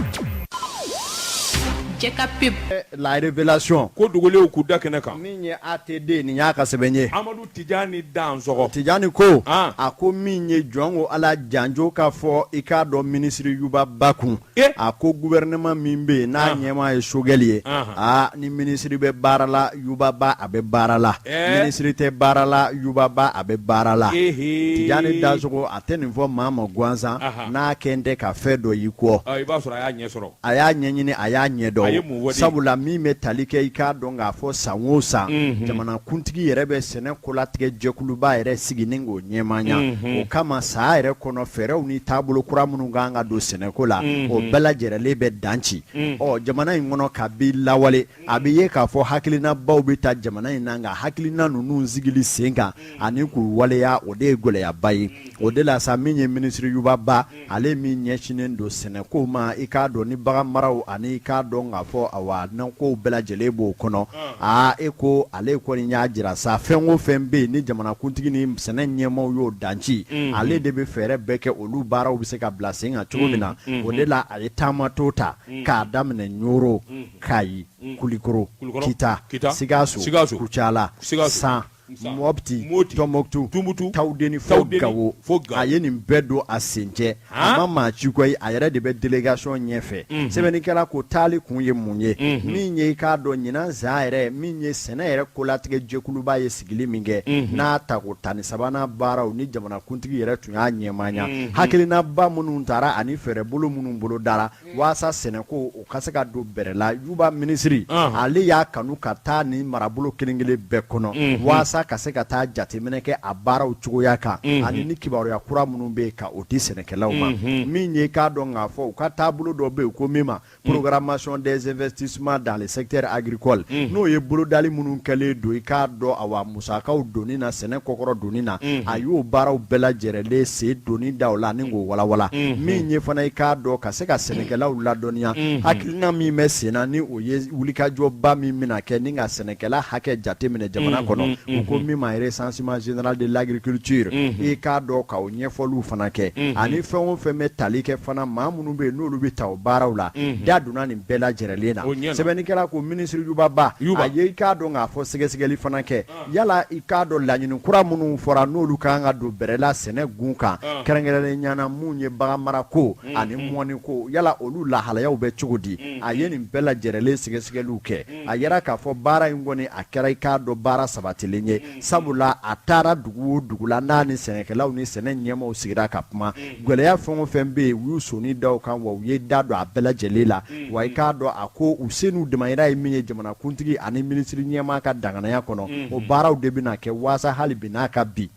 Jɛ ka pub. La révélation. Ko dogolenw k'u da kɛnɛ kan. Min ye ATD nin y'a ka sɛbɛn ye. Amadu Tijani Dansɔgɔ. Tijani ko. A ko min ye jɔn ko Ala janjo ka fɔ i k'a dɔn minisiri Yuba Ba kun. A ko gouvernement min bɛ yen n'a ɲɛmaa ye Sogɛli ye, aa, ni minisiri bɛ baara la, Yuba Ba a bɛ baara la, minisiri tɛ baara la, Yuba Ba a bɛ baara la. Tijani Dansɔgɔ a tɛ nin fɔ maa ma gansan n'a kɛn tɛ ka fɛn dɔ y'i kɔ. I b'a sɔrɔ a y'a ɲɛ sɔrɔ. A y'a ɲɛɲini, a y'a ɲɛ dɔn, sabula min bɛ tali kɛ i k'a dɔn k'a fɔ san o san jamanakuntigi yɛrɛ bɛ sɛnɛ kolatigɛ jɛkuluba yɛrɛ sigi ni k'o ɲɛmaaya. O kama san yɛrɛ kɔnɔ, fɛɛrɛw ni taabolo kura minnu kan ka don sɛnɛko la, o bɛɛ lajɛrɛlen bɛ danci. Ɔ, jamana in kɔnɔ, kabi lawale, a bɛ ye k'a fɔ hakilinabaw bɛ ta jamana in na, nka hakilina ninnu sigili sen kan ani k'u waleya, o de ye gɛlɛyaba ye. O de la sa, min ye minisiri Yuba Ba, ale min ɲɛsinnen don sɛnɛko ma, i k'a dɔn ni bagan maraw ani i k'a dɔn k'a fɔ awa nakɔw bɛɛ lajɛlen b'o kɔnɔ, aa, e ko ale kɔni y'a jira sa, fɛn o fɛn bɛ yen ni jamanakuntigi ni sɛnɛ ɲɛmaaw y'o danci, ale de bɛ fɛɛrɛ bɛɛ kɛ olu baaraw bɛ se ka bila sen kan cogo min na. O de la a ye taamatɔ ta k'a daminɛ Ɲoro, Kayi, Kulikoro, Kita, Sikaso, Kucala, San, Mɔpti, Tɔnbɔkutu, Tunbutu, Tawudeni fo Gawo, a ye nin bɛɛ don a sen cɛ, a ma maa ci koyi, a yɛrɛ de bɛ délégation ɲɛfɛ. Sɛbɛnnikɛla ko taali kun ye mun ye? Min ye i k'a dɔn ɲinan san yɛrɛ, min ye sɛnɛ yɛrɛ kolatigɛ jɛkuluba ye sigili min kɛ, n'a tako 13nan baaraw ni jamanakuntigi yɛrɛ tun y'a ɲɛmaaya, hakilinaba minnu tara ani fɛɛrɛbolo minnu bolodara waasa sɛnɛko o ka se ka don bɛrɛ la, Yuba minisiri ale y'a kanu ka taa nin marabolo kelen kelen bɛɛ kɔnɔ waasa ka se ka taa jateminɛ kɛ a baaraw cogoya kan ani ni kibaruya kura minnu bɛ yen ka o di sɛnɛkɛlaw ma. Min ye k'a dɔn k'a fɔ u ka taabolo dɔ bɛ yen ko min ma programmation des investissements dans le secteur agricole, n'o ye bolodali minnu kɛlen don i k'a dɔn awa musakaw donni na, sɛnɛ kɔkɔrɔ donni na, a y'o baaraw bɛɛ lajɛrɛlen sen donni da o la ni k'o walawala. Min ye fana i k'a dɔn ka se ka sɛnɛkɛlaw ladɔnniya hakilina min bɛ sen na, ni o ye wulikajɔba min bɛna kɛ ni ka sɛnɛkɛla hakɛ jateminɛ jamana kɔnɔ, u ko min ma recensement général de l'agriculture, i k'a dɔn ka o ɲɛfɔliw fana kɛ, ani fɛn o fɛn bɛ tali kɛ fana maa minnu bɛ yen n'olu bɛ ta o baaraw la, da donna nin bɛɛ lajɛrɛlen na. Sɛbɛnnikɛla ko minisiri Yuba Ba, a ye i k'a dɔn k'a fɔ sɛgɛsɛgɛli fana kɛ yala i k'a dɔn laɲini kura minnu fɔra n'olu ka kan ka don bɛrɛ la sɛnɛ gun kan, kɛrɛnkɛrɛnnenya na mun ye baganmarako ani mɔniko, yala olu lahalayaw bɛ cogo di? A ye nin bɛɛ lajɛrɛlen sɛgɛsɛgɛliw kɛ. A yira k'a fɔ baara in kɔni a kɛra i k'a dɔn baara sabatilen ye, sabula a taara dugu o dugu la n'a ni sɛnɛkɛlaw ni sɛnɛ ɲɛmaaw sigira ka kuma, gɛlɛya fɛn o fɛn bɛ yen, u y'u sɔnin da o kan, wa u ye da don a bɛɛ lajɛlen la. Wa i k'a dɔn a ko u se n'u damayira ye min ye jamanakuntigi ani minisiri ɲɛmaa ka danganaya kɔnɔ, o baaraw de bɛna kɛ waasa hali bi n'a ka bi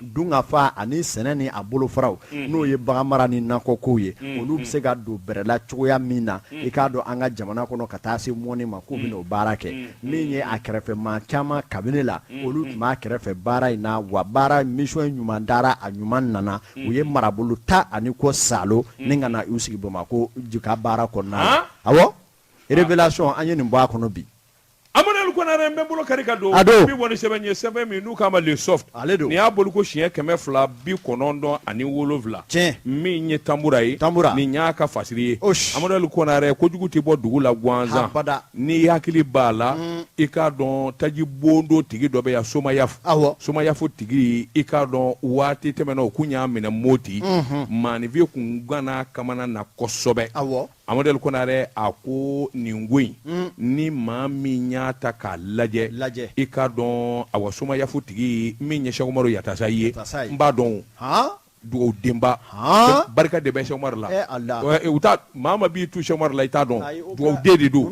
dunkafa ani sɛnɛ ni a bolofaraw, n'o ye baganmara ni nakɔkow ye, olu bɛ se ka don bɛrɛ la cogoya min na i k'a dɔn an ka jamana kɔnɔ ka taa se mɔni ma, k'u bɛna o baara kɛ. Min ye a kɛrɛfɛ maa caman kabini la, olu Olu tun b'a kɛrɛfɛ baara in na, wa baara mission ɲuman dara, a ɲuman nana. U ye marabolo 10 ni kɔ saalo ni ka na u sigi Bamakɔ ka baara kɔnɔna na. Awɔ, révélation, an ye nin bɔ a kɔnɔ bi. Amadu Konare, n bɛ bolo kari ka don. A don. Bi bɔ ni sɛbɛn ye, sɛbɛn min n'u k'a ma Le Soft. Ale don. Nin y'a boliko siɲɛ 297. Tiɲɛ. Min ye Tanbura ye. Tanbura. Nin y'a ka fasiri ye. Osi. Amadu Konare, kojugu tɛ bɔ dugu la gansan. Abada. N'i hakili b'a la, i k'a dɔn taji bondo tigi dɔ bɛ yan, Somayaf. Awɔ. Somayaf tigi, i k'a dɔn waati tɛmɛna, o kun y'a minɛ Moti. Maaninfin kun ganna kamana na kosɛbɛ. Awɔ. Amadu Konare a ko nin ko in, ni maa min y'a ta k'a lajɛ, lajɛ, i k'a dɔn awa Somayaf tigi min ye Sɛkumaru Yatasa ye, n b'a dɔn dugawudenba, barika de bɛ Sɛkumaru la. U taa maa ma b'i tu Sɛkumaru la, i t'a dɔn, dugawuden de don.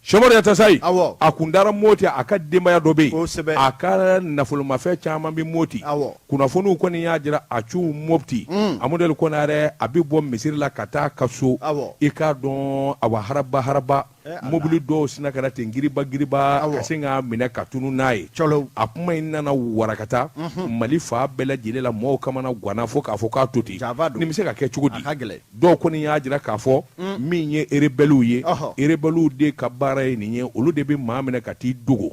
Sɛkumaru Yatasa ye, a kun dara Moti, a ka denbaya dɔ bɛ yen, a ka nafolomafɛn caman bɛ Moti. Kunnafoniw kɔni y'a jira a cu Mopti, Amadu Konare a bɛ bɔ misiri la ka taa ka so, i k'a dɔn awa haraba haraba mobili dɔw sinna ka na ten giriba giriba ka sin k'a minɛ ka tunun n'a ye. A kuma in nana warakata Mali fan bɛɛ lajɛlen la, mɔgɔw kamana ganna fo k'a fɔ k'a to ten, nin bɛ se ka kɛ cogo di? Dɔw kɔni y'a jira k'a fɔ min ye erebɛliw ye, erebɛliw de ka baara ye nin ye, olu de bɛ maa minɛ ka t'i dogo.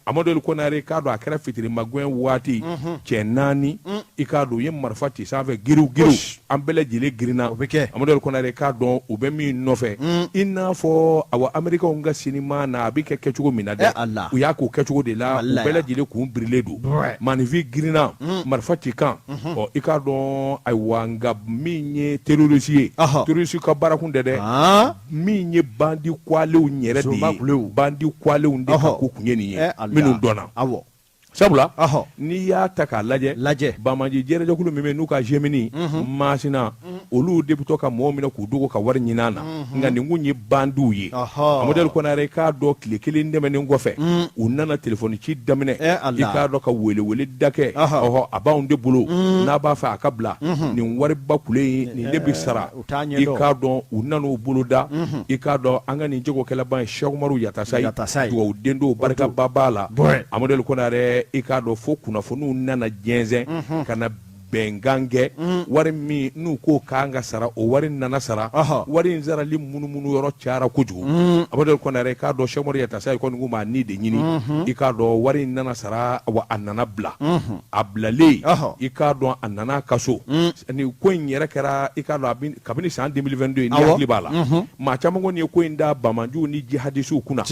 Amadu Konare, k'a dɔn a kɛra fitiri magɛn waati, cɛ naani, i k'a dɔn u ye marifa ci sanfɛ giriw giriw, an bɛɛ lajɛlen girinna. Amadu Konare, k'a dɔn u bɛ min nɔfɛ, i n'a fɔ awa Amerikaw ka sinima na a bɛ kɛ kɛcogo min na dɛ, u y'a k'o kɛcogo de la, u bɛɛ lajɛlen kun birilen don, maaninfin girinna marifa ci kan. Ɔ, i k'a dɔn ayiwa, nka min ye terroriste ye, terroriste ka baarakun tɛ dɛ, min ye bandi kwalenw yɛrɛ de ye, bandi kwalenw de ka ko kun ye nin ye minnu dɔnna. Sabula n'i y'a ta k'a lajɛ lajɛ, banbaanci jɛrɛjɛkulu min bɛ n'u ka Jemini Masina, olu de bɛ to ka mɔgɔw minɛ k'u dogo ka wari ɲini a na, nka nin kun ye bandiw ye. Amadu Konare, k'a dɔn tile kelen tɛmɛnen kɔfɛ, u nana telefɔni ci daminɛ, i k'a dɔn ka welewele da kɛ, ɔhɔ, a b'anw de bolo, n'a b'a fɛ a ka bila, nin wariba kule in nin de bɛ sara. I k'a dɔn u nan'u bolo da, i k'a dɔn an ka nin jagokɛlaba ye Sɛkumaru Yatasa ye, dugawuden don, barikaba b'a la. Amadu Konare, i k'a dɔn fo kunnafoniw nana jɛnsɛn ka na bɛnkan kɛ, wari min n'u ko k'an ka sara, o wari nana sara. Wari in sarali munumunu yɔrɔ cayara kojugu. Amadu Konare, k'a dɔn Sɛkumaru Yatasa ye kɔni k'u ni de ɲini, i k'a dɔn wari in nana sara, wa a nana bila. A bilalen, i k'a dɔn a nana ka so. Nin ko in yɛrɛ kɛra, i k'a dɔn kabini san 2022, n'i hakili b'a la, maa caman kɔni ye ko in da banbaanciw ni jihadisiw kunna.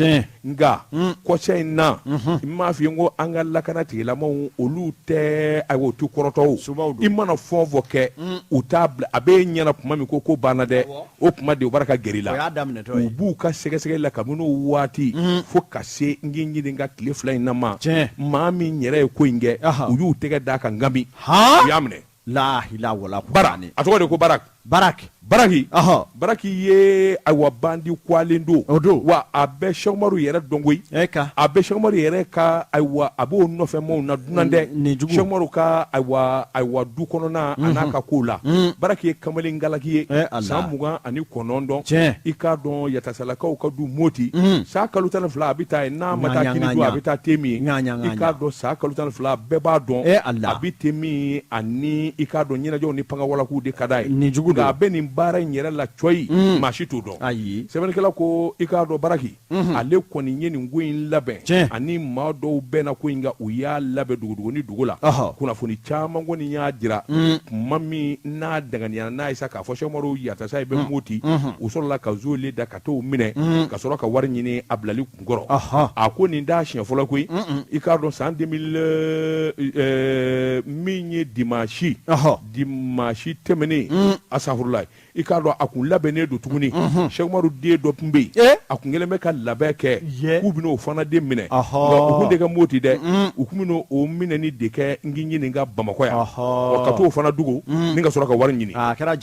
Nka kɔsa in na, n m'a f'i ye ko an ka lakana tigilamaw, olu tɛ, ayiwa, u tɛ kɔrɔtɔ o. I mana fɛn o fɛn kɛ, u t'a bila. A b'e ɲɛna tuma min ko ko banna dɛ, o tuma de u b'a ka gɛrɛ i la. U b'u ka sɛgɛsɛgɛli la kabini o waati fo ka se n k'i ɲininka tile fila in na ma, maa min yɛrɛ ye ko in kɛ, u y'u tɛgɛ d'a kan Gambie, u y'a minɛ. Lahila wala bara a tɔgɔ de ko Barak. Barak. Baraki. Baraki ye ayiwa bandi kwalen don. O don. Wa a bɛ Sɛkumaru yɛrɛ dɔn koyi. E ka. A bɛ Sɛkumaru yɛrɛ ka ayiwa a b'o nɔfɛ maaw na dunan dɛ. Nin jugu. Sɛkumaru ka ayiwa du kɔnɔna a n'a ka kow la. Baraki ye kamalen galaki ye. San 29. Tiɲɛ. I k'a dɔn Yatasalakaw ka du Moti. San kalo 12 a bɛ taa yen, n'a ma taa kini dun a bɛ taa te min. I k'a dɔn san kalo 12 bɛɛ b'a dɔn e a bɛ te min ani i k'a dɔn ɲɛnajɛw ni pangawalakuw de ka d'a ye. Nin jugu don. Nka a bɛ nin baara in yɛrɛ la cɔyi, maa si t'o dɔn. Ayi. Sɛbɛnnikɛla ko i k'a dɔn Baraki, ale kɔni ye nin ko in labɛn. Tiɲɛ. Ani maa dɔw bɛnna ko in kan, u y'a labɛn dogodogonin dogo la. Kunnafoni caman kɔni y'a jira tuma min n'a danganiyara n'a ye sa k'a fɔ Sɛkumaru Yatasa bɛ Moti, u sɔrɔla ka zole da ka t'o minɛ ka sɔrɔ ka wari ɲini a bilali kɔrɔ. A ko nin t'a siɲɛ fɔlɔ koyi. I k'a dɔn san 2000 min ye dimanche dimanche tɛmɛnen, asafurulayi, i k'a dɔn a kun labɛnnen don tuguni. Sɛkumaru den dɔ tun bɛ yen, a kun kɛlen bɛ ka labɛn kɛ k'u bɛna o fana den minɛ, nka u kun tɛ kɛ Moti dɛ, u kun bɛna o minɛni de kɛ n k'i ɲininka Bamakɔ yan, ka t'o fana dogo ni ka sɔrɔ ka wari ɲini. I k'a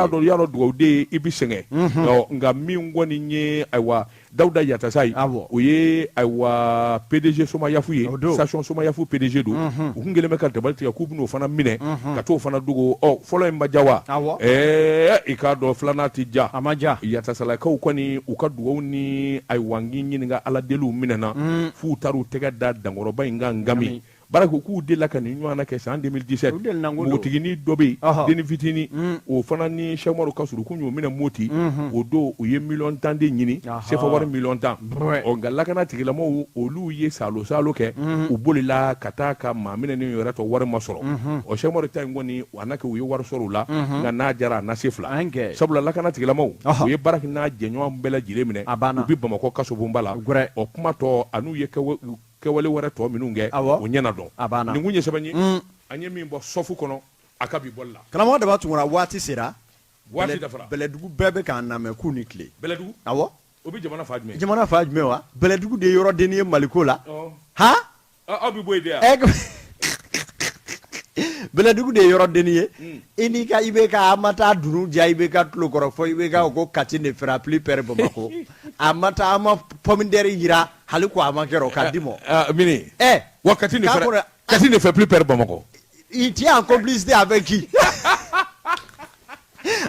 dɔn y'a dɔn dugawuden i bɛ sɛgɛn, nka min kɔni ye ayiwa Dawuda Yatasayi o ye ayiwa PDG Somayafu ye station Somayafu PDG don u tun kɛlen bɛ ka dabali tigɛ k'u bɛn'o fana minɛ ka t'o fana dogo ɔ fɔlɔ in ma diya wa ɛɛ i k'a dɔn filanan tɛ diya a ma diya Yatasalakaw kɔni u ka dugawu ni ayiwa n k'i ɲininka Ala deliw minɛna f'u taar'u tɛgɛ da dankɔrɔba in kan Ngami Barake k'u delila ka nin ɲɔgɔn kɛ san 2017 npogotiginin dɔ bɛ yen dennin fitinin o fana ni Sɛki Umaru ka surun k'u y'o minɛ Moti o don u ye miliyɔn 10 de ɲini sefa wari miliyɔn 10 ɔ nka lakana tigilamɔgɔw olu ye saalo saalo kɛ u bolila ka taa ka maa minɛnen yɛrɛ to wari ma sɔrɔ ɔ Sɛki Umaru ta in kɔni a na kɛ u ye wari sɔrɔ u la nka n'a jara a na se fila sabula lakana tigilamɔgɔw u ye Barake n'a jɛɲɔgɔn bɛɛ lajɛlen minɛ u bɛ Bamakɔ kasobonba la ɔ kuma tɔ an'u ye kɛwale wɛrɛ tɔ minnu kɛ o ɲɛna dɔn a banna nin kun ye sɛbɛn ye an ye min bɔ sɔfu kɔnɔ a ka bi bɔli la karamɔgɔ Daba Tunkara waati sera waati dafara bɛlɛdugu bɛɛ bɛ k'an lamɛn k'u ni tile bɛlɛdugu awɔ o bɛ jamana fan jumɛn jamana fan jumɛn wa bɛlɛdugu de ye yɔrɔ denni ye Maliko la han aw bɛ bɔ yen de yan bɛlɛdugu de ye yɔrɔ denni ye i n'i ka IBK an ma taa dunun diya IBK tulo kɔrɔ fɔ IBK ko Kati ne fera plus peur Bamakɔ a ma taa an ma pomme de terre jira hali ko a ma kɛ ka di ma mini wa Kati Kati ne fait plus peur Bamakɔ i tu es en complicité avec qui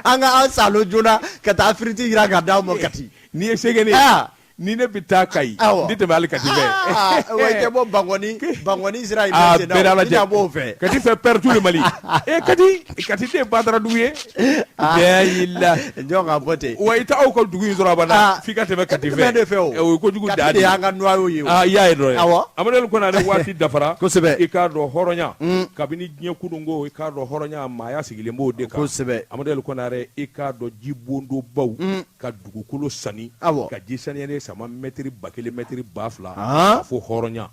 an ka an salo joona ka taa firiti jira ka d'an ma Kati n'i ye se ne ni ne bɛ taa Kayi n tɛ tɛmɛ hali Kati fɛ wa i tɛ bɔ Bankɔni Bankɔni sira in fɛ sen na i na b'o fɛ Kati fait peur tout le Mali e Kati Kati tɛ batara dugu ye la jɔn ka bɔ ten wa i tɛ aw ka dugu in sɔrɔ abada f'i ka tɛmɛ Kati fɛ de fɛ o o ye kojugu dan de y'an ka noyau ye i y'a ye dɔrɔn awɔ Amadu Konare waati dafara kosɛbɛ i k'a dɔn hɔrɔnya kabini diɲɛ kununko i k'a dɔn hɔrɔnya maaya sigilen b'o de kan kosɛbɛ Amadu Konare i k'a dɔn jibondonbaw ka dugukolo sani ka ji saniyalen sama mɛtiri 1000 mɛtiri 2000 a fɔ hɔrɔnya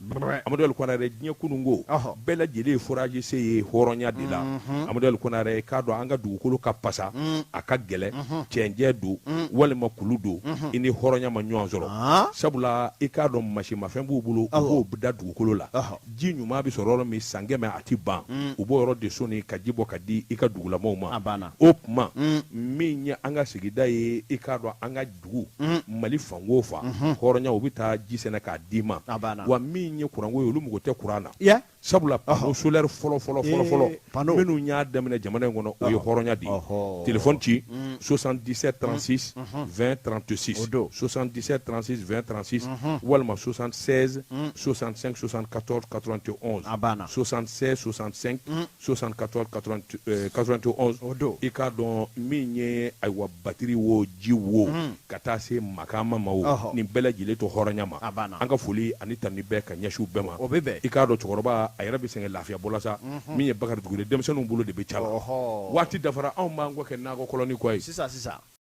Amadu Konare diɲɛ kununko bɛɛ lajɛlen ye forage sen ye hɔrɔnya de la Amadu Konare i k'a dɔn an ka dugukolo ka pasa a ka gɛlɛn cɛncɛn don walima kulu don i ni hɔrɔnya ma ɲɔgɔn sɔrɔ sabula i k'a dɔn masimafɛn b'u bolo u b'o da dugukolo la ji ɲuman bɛ sɔrɔ yɔrɔ min san 100 a tɛ ban u b'o yɔrɔ de soni ka ji bɔ ka di i ka dugulamaw ma o tuma min ye an ka sigida ye i k'a dɔn an ka dugu Mali fan o fan hɔrɔnya u bɛ taa ji sɛnɛ k'a d'i ma wa min ye kuranko ye olu mago tɛ kuran na sabula panneau solaire fɔlɔ fɔlɔ fɔlɔ fɔlɔ minnu y'a daminɛ jamana in kɔnɔ o ye hɔrɔnya de ye téléphone ci 77 36 20 36 77 36 20 36 walima 76 65 74 91 a banna 76 65 74 91 i k'a dɔn min ye ayiwa batiri wo ji wo ka taa se makama ma o nin bɛɛ lajɛlen to hɔrɔnya ma an ka foli ani tanuni bɛɛ ka ɲɛsin u bɛɛ ma o bɛ bɛn i k'a dɔn cɛkɔrɔba a yɛrɛ bɛ sɛgɛn lafiya bɔ la sa min ye Bakari Dugure denmisɛnninw bolo de bɛ ca la waati dafara anw b'an kɔ kɛ nakɔ kɔlɔni kɔ ye sisan sisan.